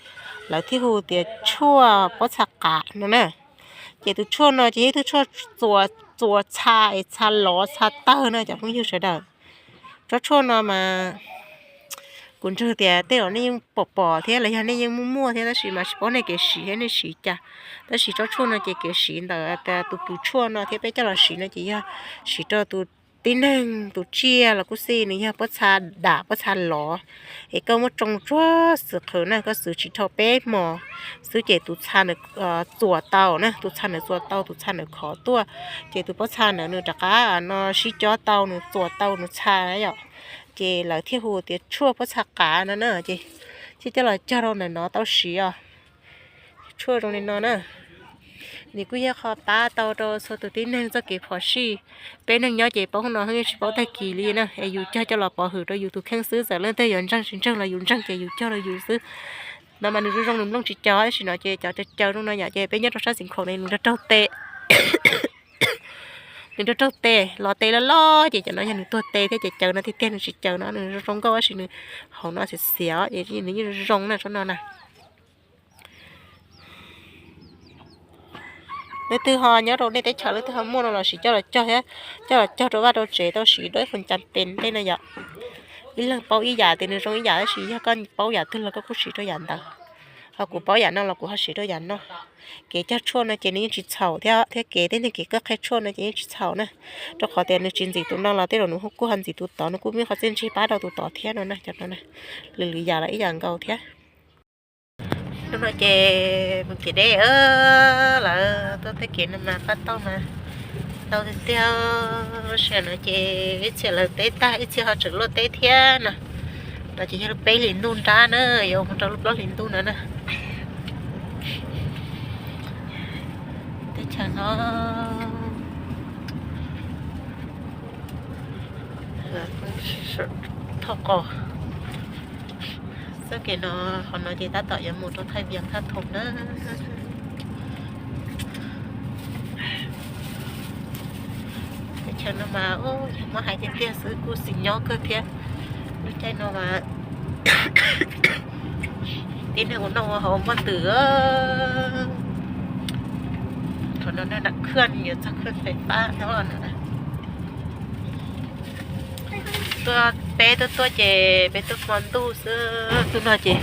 lawv thiaj hu tias tshuaj pob txha qav no na. Ces tus tshuaj no ces yog ib tug tshuaj txuas txha es txha lov txha tawg na cov phooj ywg sawv daws. Tsob tshuaj no mas kuv ntseeg tias tej zaum nej yeej pom pom thiab los yog nej yeej muaj muaj thiab tab sis mas tsis paub nej kev siv thiab nej siv cas. Tab sis tsob tshuaj no ces kev siv ntawm tus pwm tshuaj no thiab peb coj los siv no ces yog siv rau tus tib neeg tus tsiaj los kuj xij, nws yog pob txha dam pob txha lov, es koj muab tsoo tsuag xwb qhwv na, koj xwv tsis dhau peb hmos xwb ces tus txha ntawd txuas tau na, tus txha ntawd txuas tau, tus txha ntawd khov tuaj, ces tus pob txha ntawd nws rov qab no sib cob tau, nws txuas tau nws txha yom. Ces lawv thiaj hu tias tshuaj pob txha qav no na, ces thiaj coj los cog rau ntawm no tau siv os. Tshuaj zoo li no na, nws kuj yog qho pab tau rau txhua tus tib neeg txoj kev phom sij. Peb neeg nyob ces paub no yeej tsis paub tag kis li na, es yus cog coj los pov hwm rau yus tus kheej xwb, txawm leej twg yuav ntseeg tsis ntseeg los yus ntseeg ces yus cog rau yus xwb. No mas nws zoo zoo nws nplooj tsis co tab sis no ces cov caws caws zoo no yom, ces peb nyob rau sab txiv nkhaus ne nws nrog raug tes, nws nrog raug tes los tes loj loj ces cov no yog nws tuag tes thiab ces caws no tiag tiag, nws tsis caws no nws zoo zoo nkauj tab sis nws hauv no xiav xiav ces nws yeej zoo na tsob no na. Leej twg ho nyob rau nej teb chaws leej twg ho muaj no los sis coj los cog thiab, coj los cog rau vaj rau tsev tau siv dua ib qho cas pes tej no yom. Ib leeg paub ib yam tias nws zoo ib yam tab sis yog koj paub yam twg los koj kuj siv rau yam ntawd. Ho kuv paub yam no los kuv ho siv rau yam no. Kev cog tshuaj no ces nws yeej tsis txhaum thiab, thiab kev tej neeg kev koj qhia tshuaj no ces yeej tsis txhaum na, rau qhov tias nws tsis ntxim tus no los tej zaum nws kuj ho ntxim tus tod, nws kuj muaj qhov txiaj ntsig pab rau tus tod thiab no na. Cov no na, lwm lwm yam los ib yam nkaus thiab. Hnub no ces mus txiv deb, lawv tuaj tej kev no mas pab tau mas tau tiag tiag. Lub sij hawm no ces ib txhia lawv teb tag ib txhia ho tseem luaj teb thiab no. No ces yog lub peb hlis ntuj nrab na, yuav mus rau lub plaub hlis ntuj no na. Teb chaws no thoj qos. Txoj kev no, qhov no ces tab tom yuav mus rau Thaij Vias Thaj Thoom na. Teb chaws no mas yog muab hais tiag tiag xwb kuj xis nyob kawg thiab. Lub caij no mas tib neeg ua noj ua haus muaj ntws. Thaum no nram khwj yuav txog khwj fais fab no. Tuaj peb tuaj tuaj ces peb tuaj hmo ntuj xwb, tuaj no ces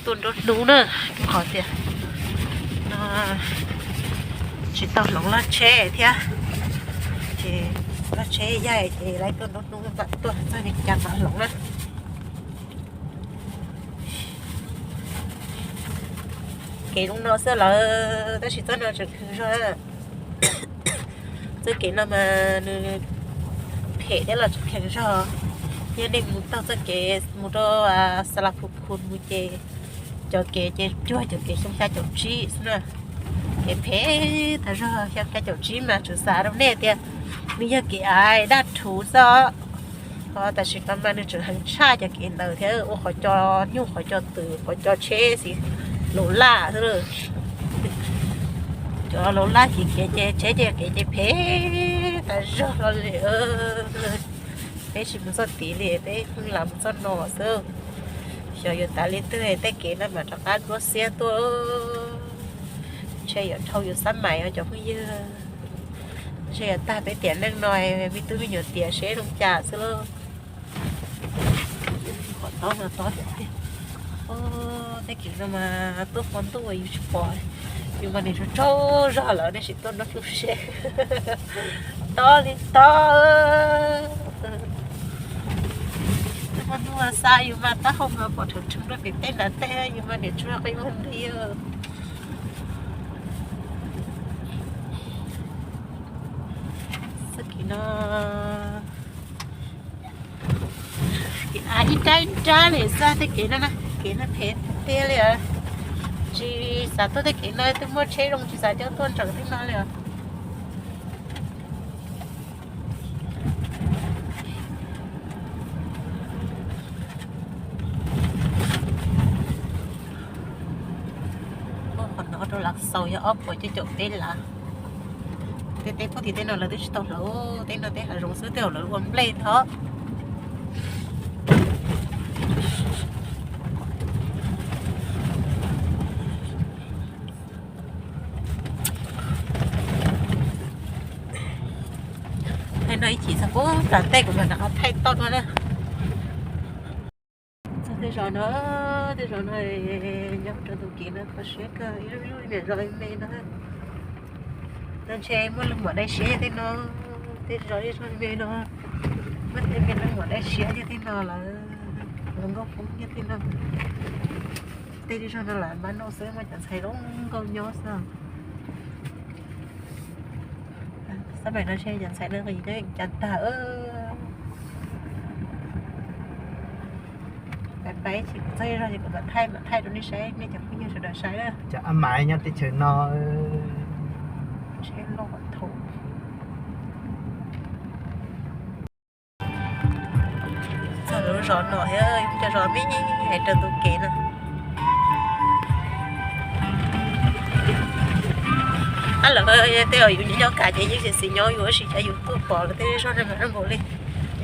tuaj nruab hnub na, rau qhov tias no tsis tau hloov loj tsheb thiab, ces loj tsheb yaig ces lawv tuaj nruab hnub mam tuaj txog li cas mam hloov na. Kev zoo no xwb lawm tab sis txoj no tseem kheev zog. Txoj kev no mas nws phem thiab los tseem kheev zog. Yog nej mus taug txoj kev mus rau Xas Las Phu Khu mus ces cov kev ces cuag cov kev xyoo xya caum tsib xwb na. Kev phem tag zog, xyoo xya caum tsib mas tseem xav rau nej tias nws yog kev aiv daj rhuv xwb. Ho tam sim no mas nws tseem heev tshaj cov kev ntawd thiab, ua qhov cos nyuj qhov cos twm qhov cos tsheb xwb, laus laj xwb. Cov laus laj ces kev ces tsheb ces kev ces phem tas zog li. Peb tsis mus txoj tid li, peb pheej lam mus txoj no xwb. Xyov yuav tas li twg tej kev no mam rov qab ntsuab xiab tuaj. Ntshe yuav dhau yus xab mais os cov phooj ywg. Ntshe yuav tag peb tiam neej no, me tub me nyuam tiam seb zoo cas xwb lauj. Qhov tob no tob tiag tiag. Tej kev no mas tuaj hmo ntuj yus tsis pom, yus mas nim tsaug tsaug zog lawm nej sim tuaj nruab hnub seb. Tob li tob. Tuaj hmo ntuj xa yus mas taub hau mas pom rheev rheev rau pem teb nram tej, yus mas nim tsaug qe muag nti. Txoj kev no, kev av ib nrab ib nrab li xwb tej kev no na, kev no phem tiag li os. Tsis xav tuaj tej kev no twb muaj tsheb zoo tsis xav coj tuaj ntawm tej no li os. Qhov no rau Lav Xaus yog ob puas cuaj caum peb lav. Tej teb puag tim tej no lawv twb tsis tau hlawv, tej no tej hav zoov xwb tej zaum lawv ua nplej tod. Thaij no ib chim txog puag nram tej kuv mam rov qab thaij toj no na. Txog tej zos no, tej zos no nyob rau tus kev no kho siab kawg, ib lub ib lub niam zos me no. Ntshe muaj leej muam dai siab yog tej no, tej zos ib zos me no, muaj tej me leej muam dai siab yog tej no lawm, hluas nkauj poob yog tej no. Tej zos no lam npaj noj xwb, muaj cov ntxhais zoo nkauj nyob xwb. Xab maim no ntshe cov ntxhais no nqis nyob cas tag. Pais pais tsis txog zog ces kuv mam thaij, mam thaij rau nej saib, nej cov phooj ywg sawv daws saib na. Cov ab mais nyob teb chaws no. Tsheb loj thaum txog lub zos no thiab, cov zos me hais rau tus kev no. Ab, lawv tej zaum yus nyob nyob kam ces yeej tsis xis nyob yus, tab sis cas yus tuaj pom lawv tej zos no mas zoo nkaus li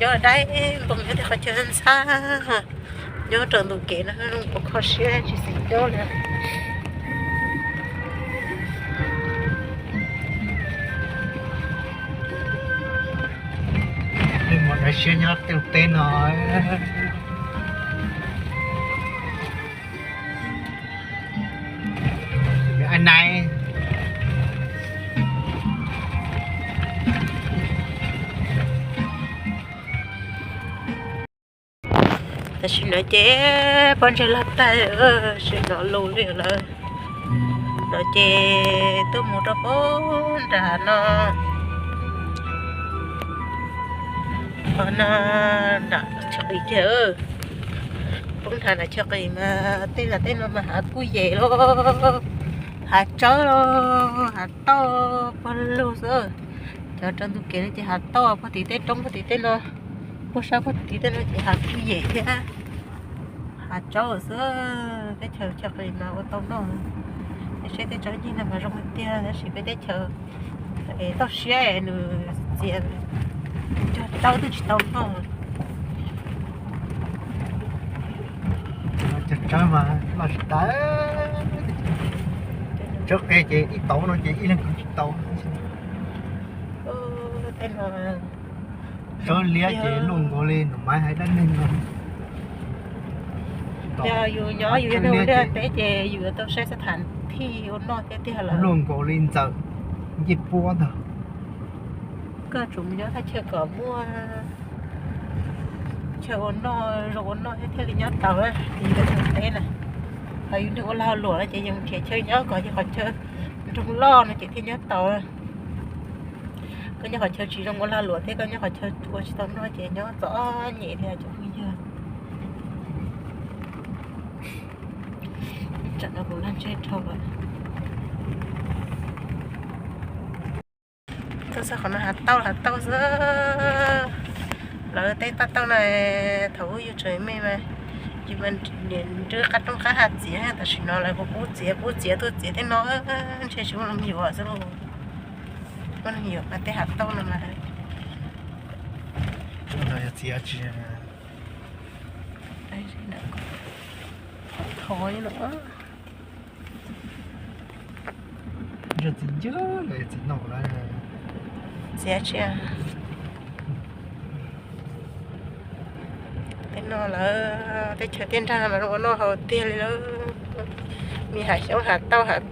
nyob dai npoo nyob tej qhov chaw ntxhab, nyob rau ntu kev no zoo nkaus kho siab tsis xis nyob li. Muaj dai siab nyob tej teb no. Ab nai. Tam sim no ces pob ntseg loj tag, sim no lus li lawm. No ces tuaj mus rau pob nram no, qhov no nram tsham li kiag. Poob nthav na chaw qis mas tej no tej no mas hav kuj yem los, hav tsawb los, hav tauj pog lug xwb. Cov rau ntu kev no ces hav tauj pog tim tej roob pog tim tej no, puag sab pog tim tej no ces hav kuj yem thiab, hav tsawb xwb. Teb chaws chaw qis mas ua tau noj, es seb tej tsawb ncig no mas zoo tiag tab sis peb teb chaws es toj siab nws txias, cog tsawb twb tsis tau noj. Cog tsawb mas noj tsis tau, tsawb qe ces ib tauv no ces ib leeg kwv tsis tau. Tsawb liab ces luaj nkaus li nus maiv hais dab neeg no. Yog yus nyob yus yog neeg ua liaj teb ces yus yuav tau saib xab tham thij ua noj thiab tiag lawm. Luaj nkaus li ntxawm ncej puab ntag. Koj tsum mus nyob thaj chaw kom muaj chaw ua noj zoo ua noj thiab thiaj li nyob tau. Yus yog neeg teb na, ho yus neeg ua lag luam no ces yus nrhiav chaw nyob kom yog qhov chaw nroog loj no ces thiaj nyob tau. Koj nyob qhov chaw tsis zoo ua lag luam thiab koj nyob qhov chaw ua tsis tau noj ces nyob txom nyem li cov phooj ywg. Tsam no kuv laj ntseg dhau lawm. Tuaj txog qhov no hav tauj hav tauj xwb. Lawv teb paj tauj no, thaum ub yus tseem me mas yus mas nrhiav qab roob qab hav txiav, tam sim no lawv kuj pub txiav pub txiav tuaj txiav tej no, ntshe tsis muaj neeg yuav xwb lauj. Muaj neeg yuav mas tej hav tauj no mas txiav tsis thov no. Txiv noj lawm, txiv tsis, tej no lawv teb chaws tiaj nrag no mas zoo ua noj haus tiag li lawm. Me hav xyoob hav tauj hav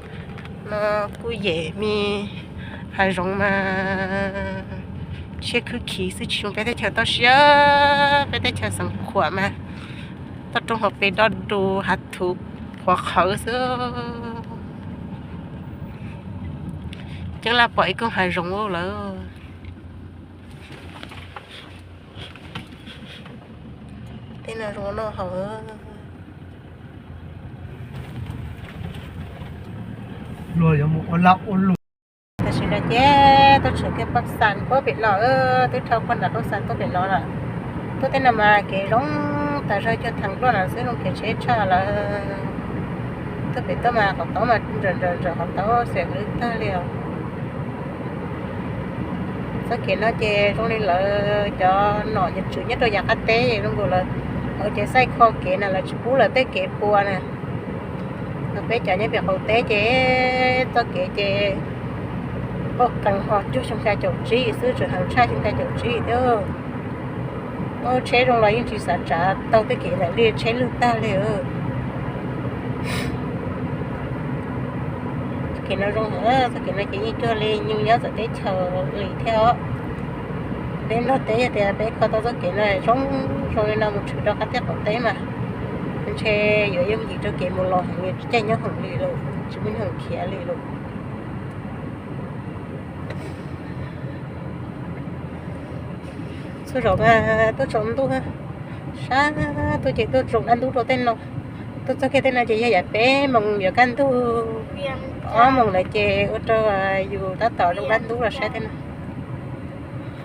no kuj yem, me hav zoov mas siab khwb khiv xwb, tsis zoo peb teb chaws toj siab, peb teb chaws xeev khuam mas toj roob hauv pes dob dus hav thuv qhuav qhawv xwb. Ceeb laj pom ib koog hav zoov lawm. Tej no zoo noj haus. Luag yuav mus ua laj ua luam. Tam sim no ces tuaj tshwm kiag paj xas puag pem no, twb dhau puag nram paj xas tuaj pem no lawm. Tuaj tej no mas kev zoo tas zog, cog theev luaj no xwb, zoo kev tsheb tshaj lawm. Tuaj pem tuaj mas qhov tau mas nrawm nrawm nrawm qhov tau xiam lwb tag li os. Txoj kev no ces zoo li lawv cov nom cov tswv nyob rau yav qab teb zoo nkaus lawv hauv ces xaij kho kev na, lawv tsis pub lawv tej kev pua na. Ho peb cov nyob pem qaum teb ces txoj kev ces qoj qees ho cuag xyoo xya caum tsib xwb, tseem heev tshaj xyoo xya caum tsib thiab. Tsheb zoo los yeej tsis xav tsav taug tej kev ntawd li, tsheb lwj tag li. Txoj kev no zoo heev, txoj kev no ces yeej cuag li nyuj nyob txawv teb chaws li thiab os. Peb Nplog teb yog tias peb kho tau txoj kev no zoo, zoo li no mus tshwm rau qab teb qaum teb mas ntshe yuav yooj yim rau kev mus los heev, caij nyob heev li lawm, tsis muaj nyob heev khiav li lawm. Txhua zaus tuaj tsaus ntuj, sab tuaj ces tuaj tsaus dab ntub rau tej no. Tuaj txog kiag tej no ces yog yav peb moos yuav kaj ntug, ob moos lawm ces ua rau yus tab tom zoo dab ntub los saib tej no.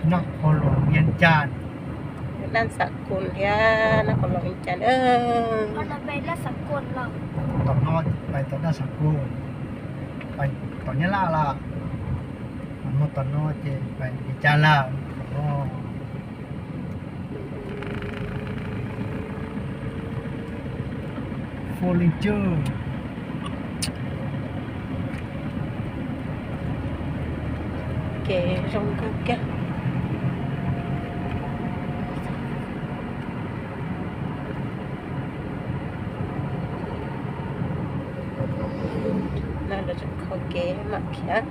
Noj qos los Vias Cas, noj xav kus thiab noj qos los Vias Cas. Tom no pais tom noj xav kus, pais tom Nyab Laj lawm, muaj tom no ces pais Vias Cas lawm. Fo leej cwj. Kev zoo kawg kiag. No lawv tseem kho kev mam khiav.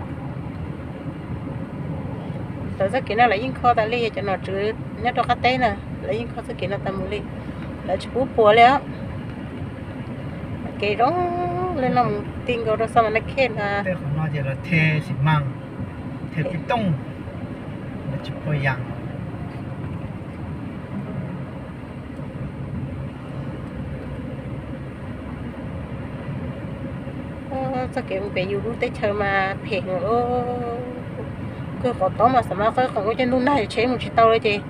Txoj kev no lawv yeej kho tas li, cov nom tswv nyob rau qab teb na, lawv yeej kho txoj kev no tas mus li, lawv tsis pub puas li os. Kev zoo li no mus ti nkaus rau Xas Mas Nas Khej ntag. Tej qhov no ces lawv the xi mas, the pib tooj, lawv tsis pua yas. Txoj kev mus pem yus lub teb chaws mas phem heev. Kawg qhov tob mas xam mas qawb qees ua cov ntug nag tsheb mus tsis tau li ces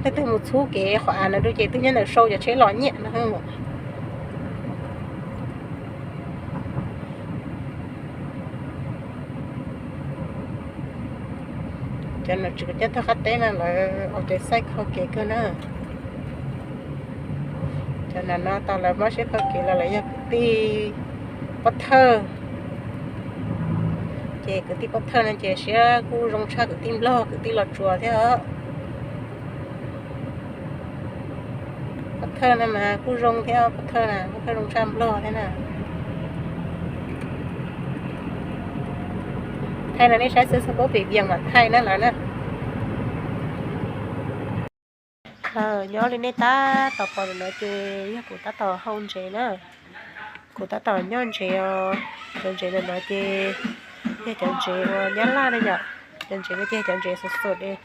leej twg mus txhub kev qhov av ntawd rau ces twb nyob ntawm sau cov tsheb los nyiam no. Cov nom tswv coj thawj qab teb no lawv ua kev xaij kho kev kawg na. Cov nam no tau lawv mob siab kho kev los lawv yog kwv tij Pob Thawj. Ces kwv tij Pob Thawj no ces siab kuj zoo tshaj kwv tij Nplog kwv tij Los Tsuas thiab os. Pob Thawj no mas kuj zoo thiab, Pob Thawj na, Pob Thawj zoo tshaj Nplog thiab na. Thaij no nej saib xwb, xab pab pim vias mam thaij na lawm na. Nyob li nej tab tom pom no ces yog kuv tab tom hau ntsev na. Kuv tab tom nyob ntsev os. Cov ntsev no ces yog cov ntsev uas nyab laj na yom. Cov ntsev no ces yog cov ntsev xum xum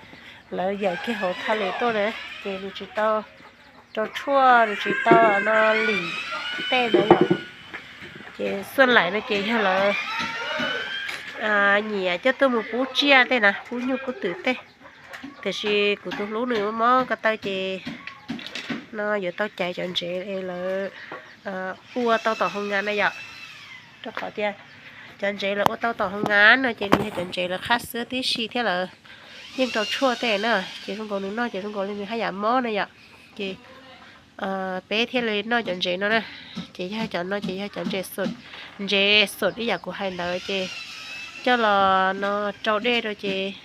lawv yawm kiag hauv thaj lus tuaj na, ces nws tsis tau rau tshuaj, nws tsis tau no lim tej na yom. Ces xuaj laim no ces yog lawv nyiam coj tuaj mus pub tsiaj tej na, pub nyuj pub twm tej. Tiam sis kuv tus hlub nws mob ko taw ces no yuav tau caiv cov ntsev lawv ua tau tom hoo ngas na yom. Rau qhov tias cov ntsev lawv ua tau tom hoo ngas no ces nws yog cov ntsev lawv qhab xwb tib si thiab lawv yeej rau tshuaj tej na, ces zoo nkaus nws noj ces zoo nkaus li nws haj yam mob na yom. Ces peb thiaj li noj cov ntsev no na. Ces yog cov no ces yog cov ntsev xum, ntsev xum ib yam kuv hais ntawd ces coj los no rau dej rau ces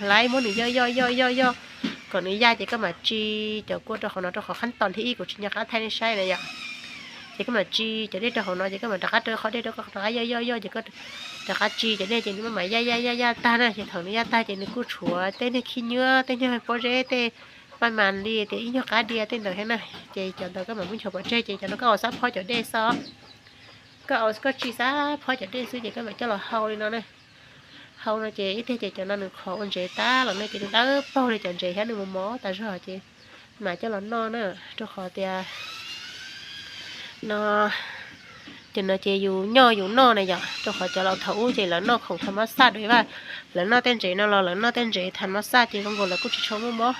laib muab nws yoj yoj yoj yoj yoj kom nws yaj ces koj mam tsis cov kua rau hauv no, rau qhov qhab tos thib ib kuv tsis nco qab thaij nej saib na yom. Ces koj mam tsis cov dej rau hauv no ces koj mam rov qab rau qhov dej rau koj rov qab yoj yoj yoj ces koj rov qab tsis cov dej ces nws mam yaj yaj yaj yaj tag na. Ces thaum nws yaj tag ces nws kuj tshuav tej niag khib nywb tej niag pob zeb tej paj mas li tias ib nyuag qab diav tej ntawd thiab na. Ces cov ntawd koj mam muab nchuav pov tseg ces cov no koj ua xab phob cov dej xwb. Koj ua koj tsis xab phob cov dej xwb ces koj mam coj los hau li no na. Hau no ces ib tiag ces cov no nws qhov ua ntsev tab los no ces nws dawb paug li cov ntsev thiab nws mos mos tas zog ces mam coj los noj na. Rau qhov tias no ces no ces yus nyoj yus noj na yom. Rau qhov cov laus thaum ub ces lawv noj khoom tham mab xaj dua vaj, lawv noj tej ntsev no los lawv noj tej ntsev tham mab xaj ces zoo nkaus lawv kuj tsis tshua muaj mob.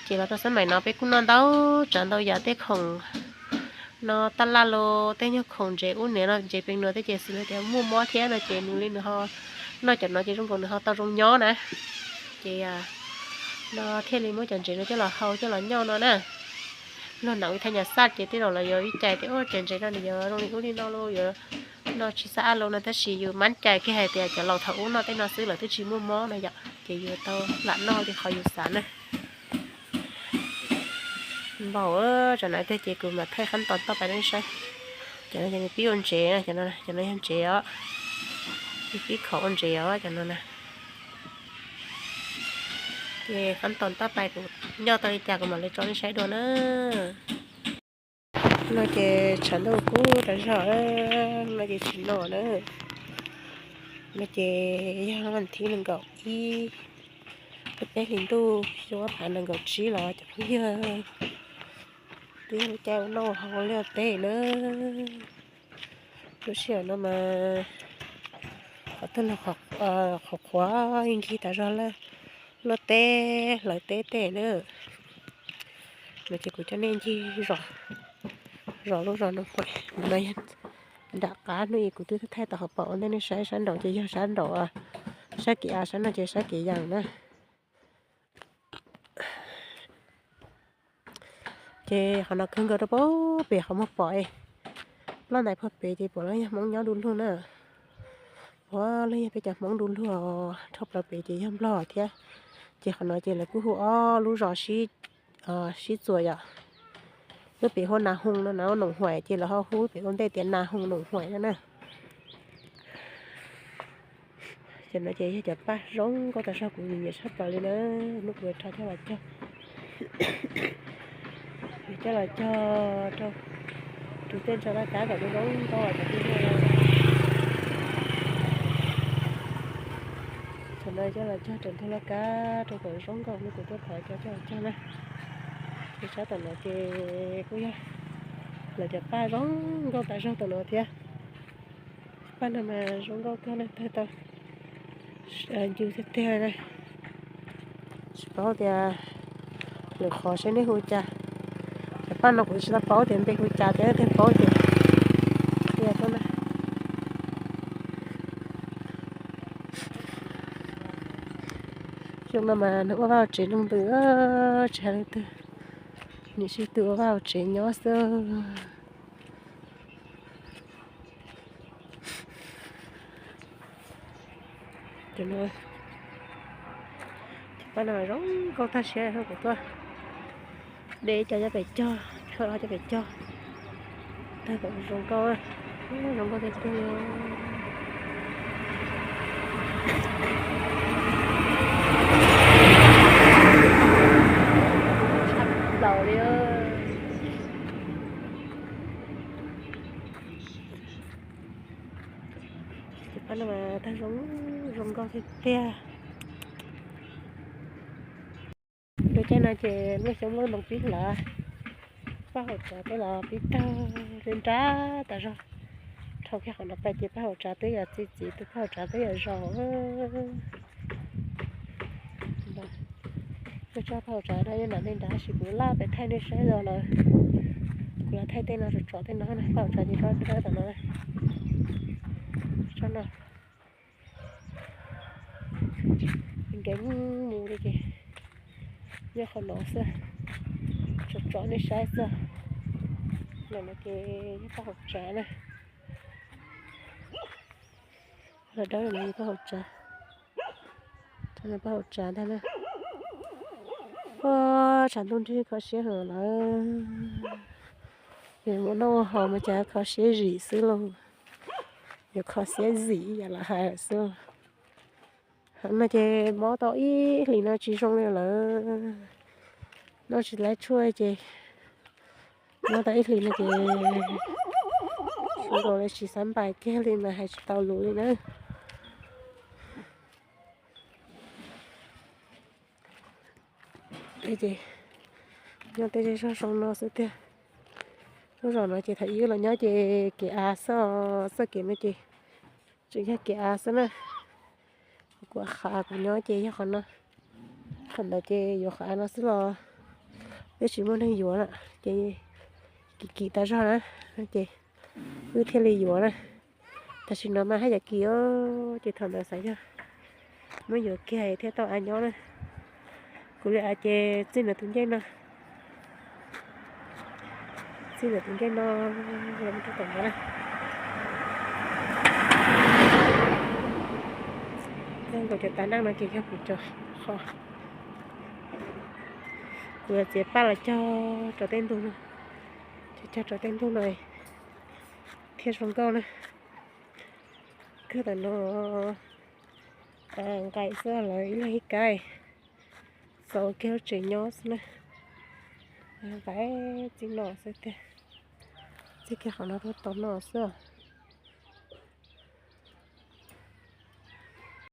Ces los rau xab maim no peb kuj noj ntau tsav ntau yam tej khoom no taj laj los tej nyuag khoom ntsev ub niam no ntsev pes nus tej ces xws li tias muaj mob thiab no ces nws li nws ho noj cov no ces zoo nkaus nws ho tau zoo nyob na. Ces no thiaj li muab cov ntsev no coj los hau coj los nyoj no na. Luag nam ua thaj nyas xaj ces tej zaum lawv yuav ib cais tias ua cov ntsev no nws yuav zoo li ub li no los yuav no tsis xav ab los no tab sis yus mab cais kiag hais tias cov laus thaum ub noj tej no xwb lawv twb tsis muaj mob no yom ces yus tau lam noj li qhov yus xav na. Npaum tsam no tiag ces kuv mam thaij qhab tos toj pais rau nej saib. Cov no ces nws pib ua ntsev na, cov no yog ntsev os. Nws pib khov ua ntsev os cov no na. Ces qhab tos toj pais kuv nyoj tau li cas kuv mam li tso nej saib dua na. No ces tshav ntuj kub tas zog, no ces tsis noj na. No ces yog vas thib nees nkaum ib, peb hlis ntuj xyoo ob phav nees nkaum tsib los cov phooj ywg, twb yog lub caij ua noj ua haus ua liaj ua teb na. Lub sij hawm no mas qhov twg los qhuav qhuav nkig tas zog lawm, luaj teb hlawv teb tej na. No ces kuv coj nej ncig zos, zos lub zos Noom Huam no yog nram qab hnub ib kuv twb thaij tau qhov pom ua ntej nej saib, sab nraud ces yog sab nraud, sab kev av, sab no ces sab kev yas na. Ces qhov no kawg nkaus rau pem qhov muag pom, ploj ntais puag pem ces puav leej yog Hmoob nyob du lug na. Puav leej yog peb cov Hmoob du lug, dhau plaws pem ces yog Nplog thiab. Ces qhov no ces lawv kuj hu ob lub zos sib txuas yom. Lub pem hu Nas Hoos no na, Noom Huam ces lawv ho hu lub pem ua ntej tias Nas Hoos Noom Huam no na. Cov no ces yog cov paj zoo nkauj tas zog, kuv nyiam tshaj plaws li na. Hnub kuv rho coj los cog, coj los cog rau tus tej ntsa laj kab kom zoo zoo nkauj cov paj no. Thaum no coj los cog raws ntug laj kab rau kom zoo nkauj, hnub kuv tuaj thov cov coj los cog na. Ces sab tom no ces kuj yog lawv cov paj zoo nkauj tas zog tom no thiab. Paj no mas zoo nkauj kawg na, tawg tau ncw tiag tiag na. Tsis paub tias lwm qhov seb neb hu cas. Cov paj no kuv tsis tau paub tias npe hu cas, tias leej twg paub ces qhia tuaj na. Xyoo no mas nws ua vaj ua tsev nroo ntws, tsis hais leej twg, nim sib tw ua vaj ua tsev nyob xwb. Cov paj no zoo nkauj tag siab, kuv tuaj de cov nyob pem cog, cov pem cog, tag kom zoo nkauj, zoo nkauj tiag tiag li. Tshaj plaws li. Ces paj no mas tag zoo, zoo nkauj tiag tiag. Lub caij no ces muaj xyoob muaj ntoo pib hlav, paj hauv tsav twb los pib tawg li nrab tas zog. Dhau kiag qhov no pais ces paj hauv tsav twb yuav txi txiv, paj hauv tsav twb yuav zaus. Tuaj tso paj hauv tsav no nyob nram ntej nrad, tab sis kuv laj pem thaij nej saib los lawm. Kuv los thaij tej no tsom tsom tej no na, paj hauv tsav ces dawb dawb tom no. Tsob no nkees mus li ces nyob qhov no xwb, tsom tsom nej saib xwb. Los no ces nyob paj hauv tsav na. Los dawb no paj hauv tsav, paj hauv tsav ntag na. Ua tshav ntuj nrig kho siab heev lawm. Yus mus noj ua haus mas cas kho siab zim xwb lauj. Yus kho siab zim ib yam lawv hais lawm xwb. Hov no ces mob tau ib hlis no tsis zoo li lawm. Noj tsis laib tshuaj ces mob tau ib hlis no ces zoo nkaus li tsis xav npais kiag li mas hais tsis tau lus li na. Ces nyob tej zej zog zoo no xwb tiag. Lub zos no ces thaum ub los nyob ces kev av xwb, txoj kev no ces tseem yog kev av xwb na. Kuv av kuv nyob ces yog qhov no, qhov ntawd ces yuav qhov av no xwb los twb tsis muaj neeg yuav lawm ces kim kim tas zog na, ces wb thiaj li yuav na. Tam sim no mas haj yam kim os, ces thaum ntawd xav yog muab yuav kiag thiaj tau av nyob na. Kuv li av ces txij ntawm tus ncej no, txij ntawm tus ncej no los rau tom no na. Nkaus cov tav neej no ces yog kuv cov qhov, kuv yuav txiav paj los cog rau tej ntug no, cog cog rau tej ntug no thiaj zoo nkauj na. Kawg tam no nqaim xwb lawv ib leeg ib kab, txaus kiag lub tsev nyob xwb na. Nqaim txij no xwb tiag, txij kiag qhov no rau tom no xwb.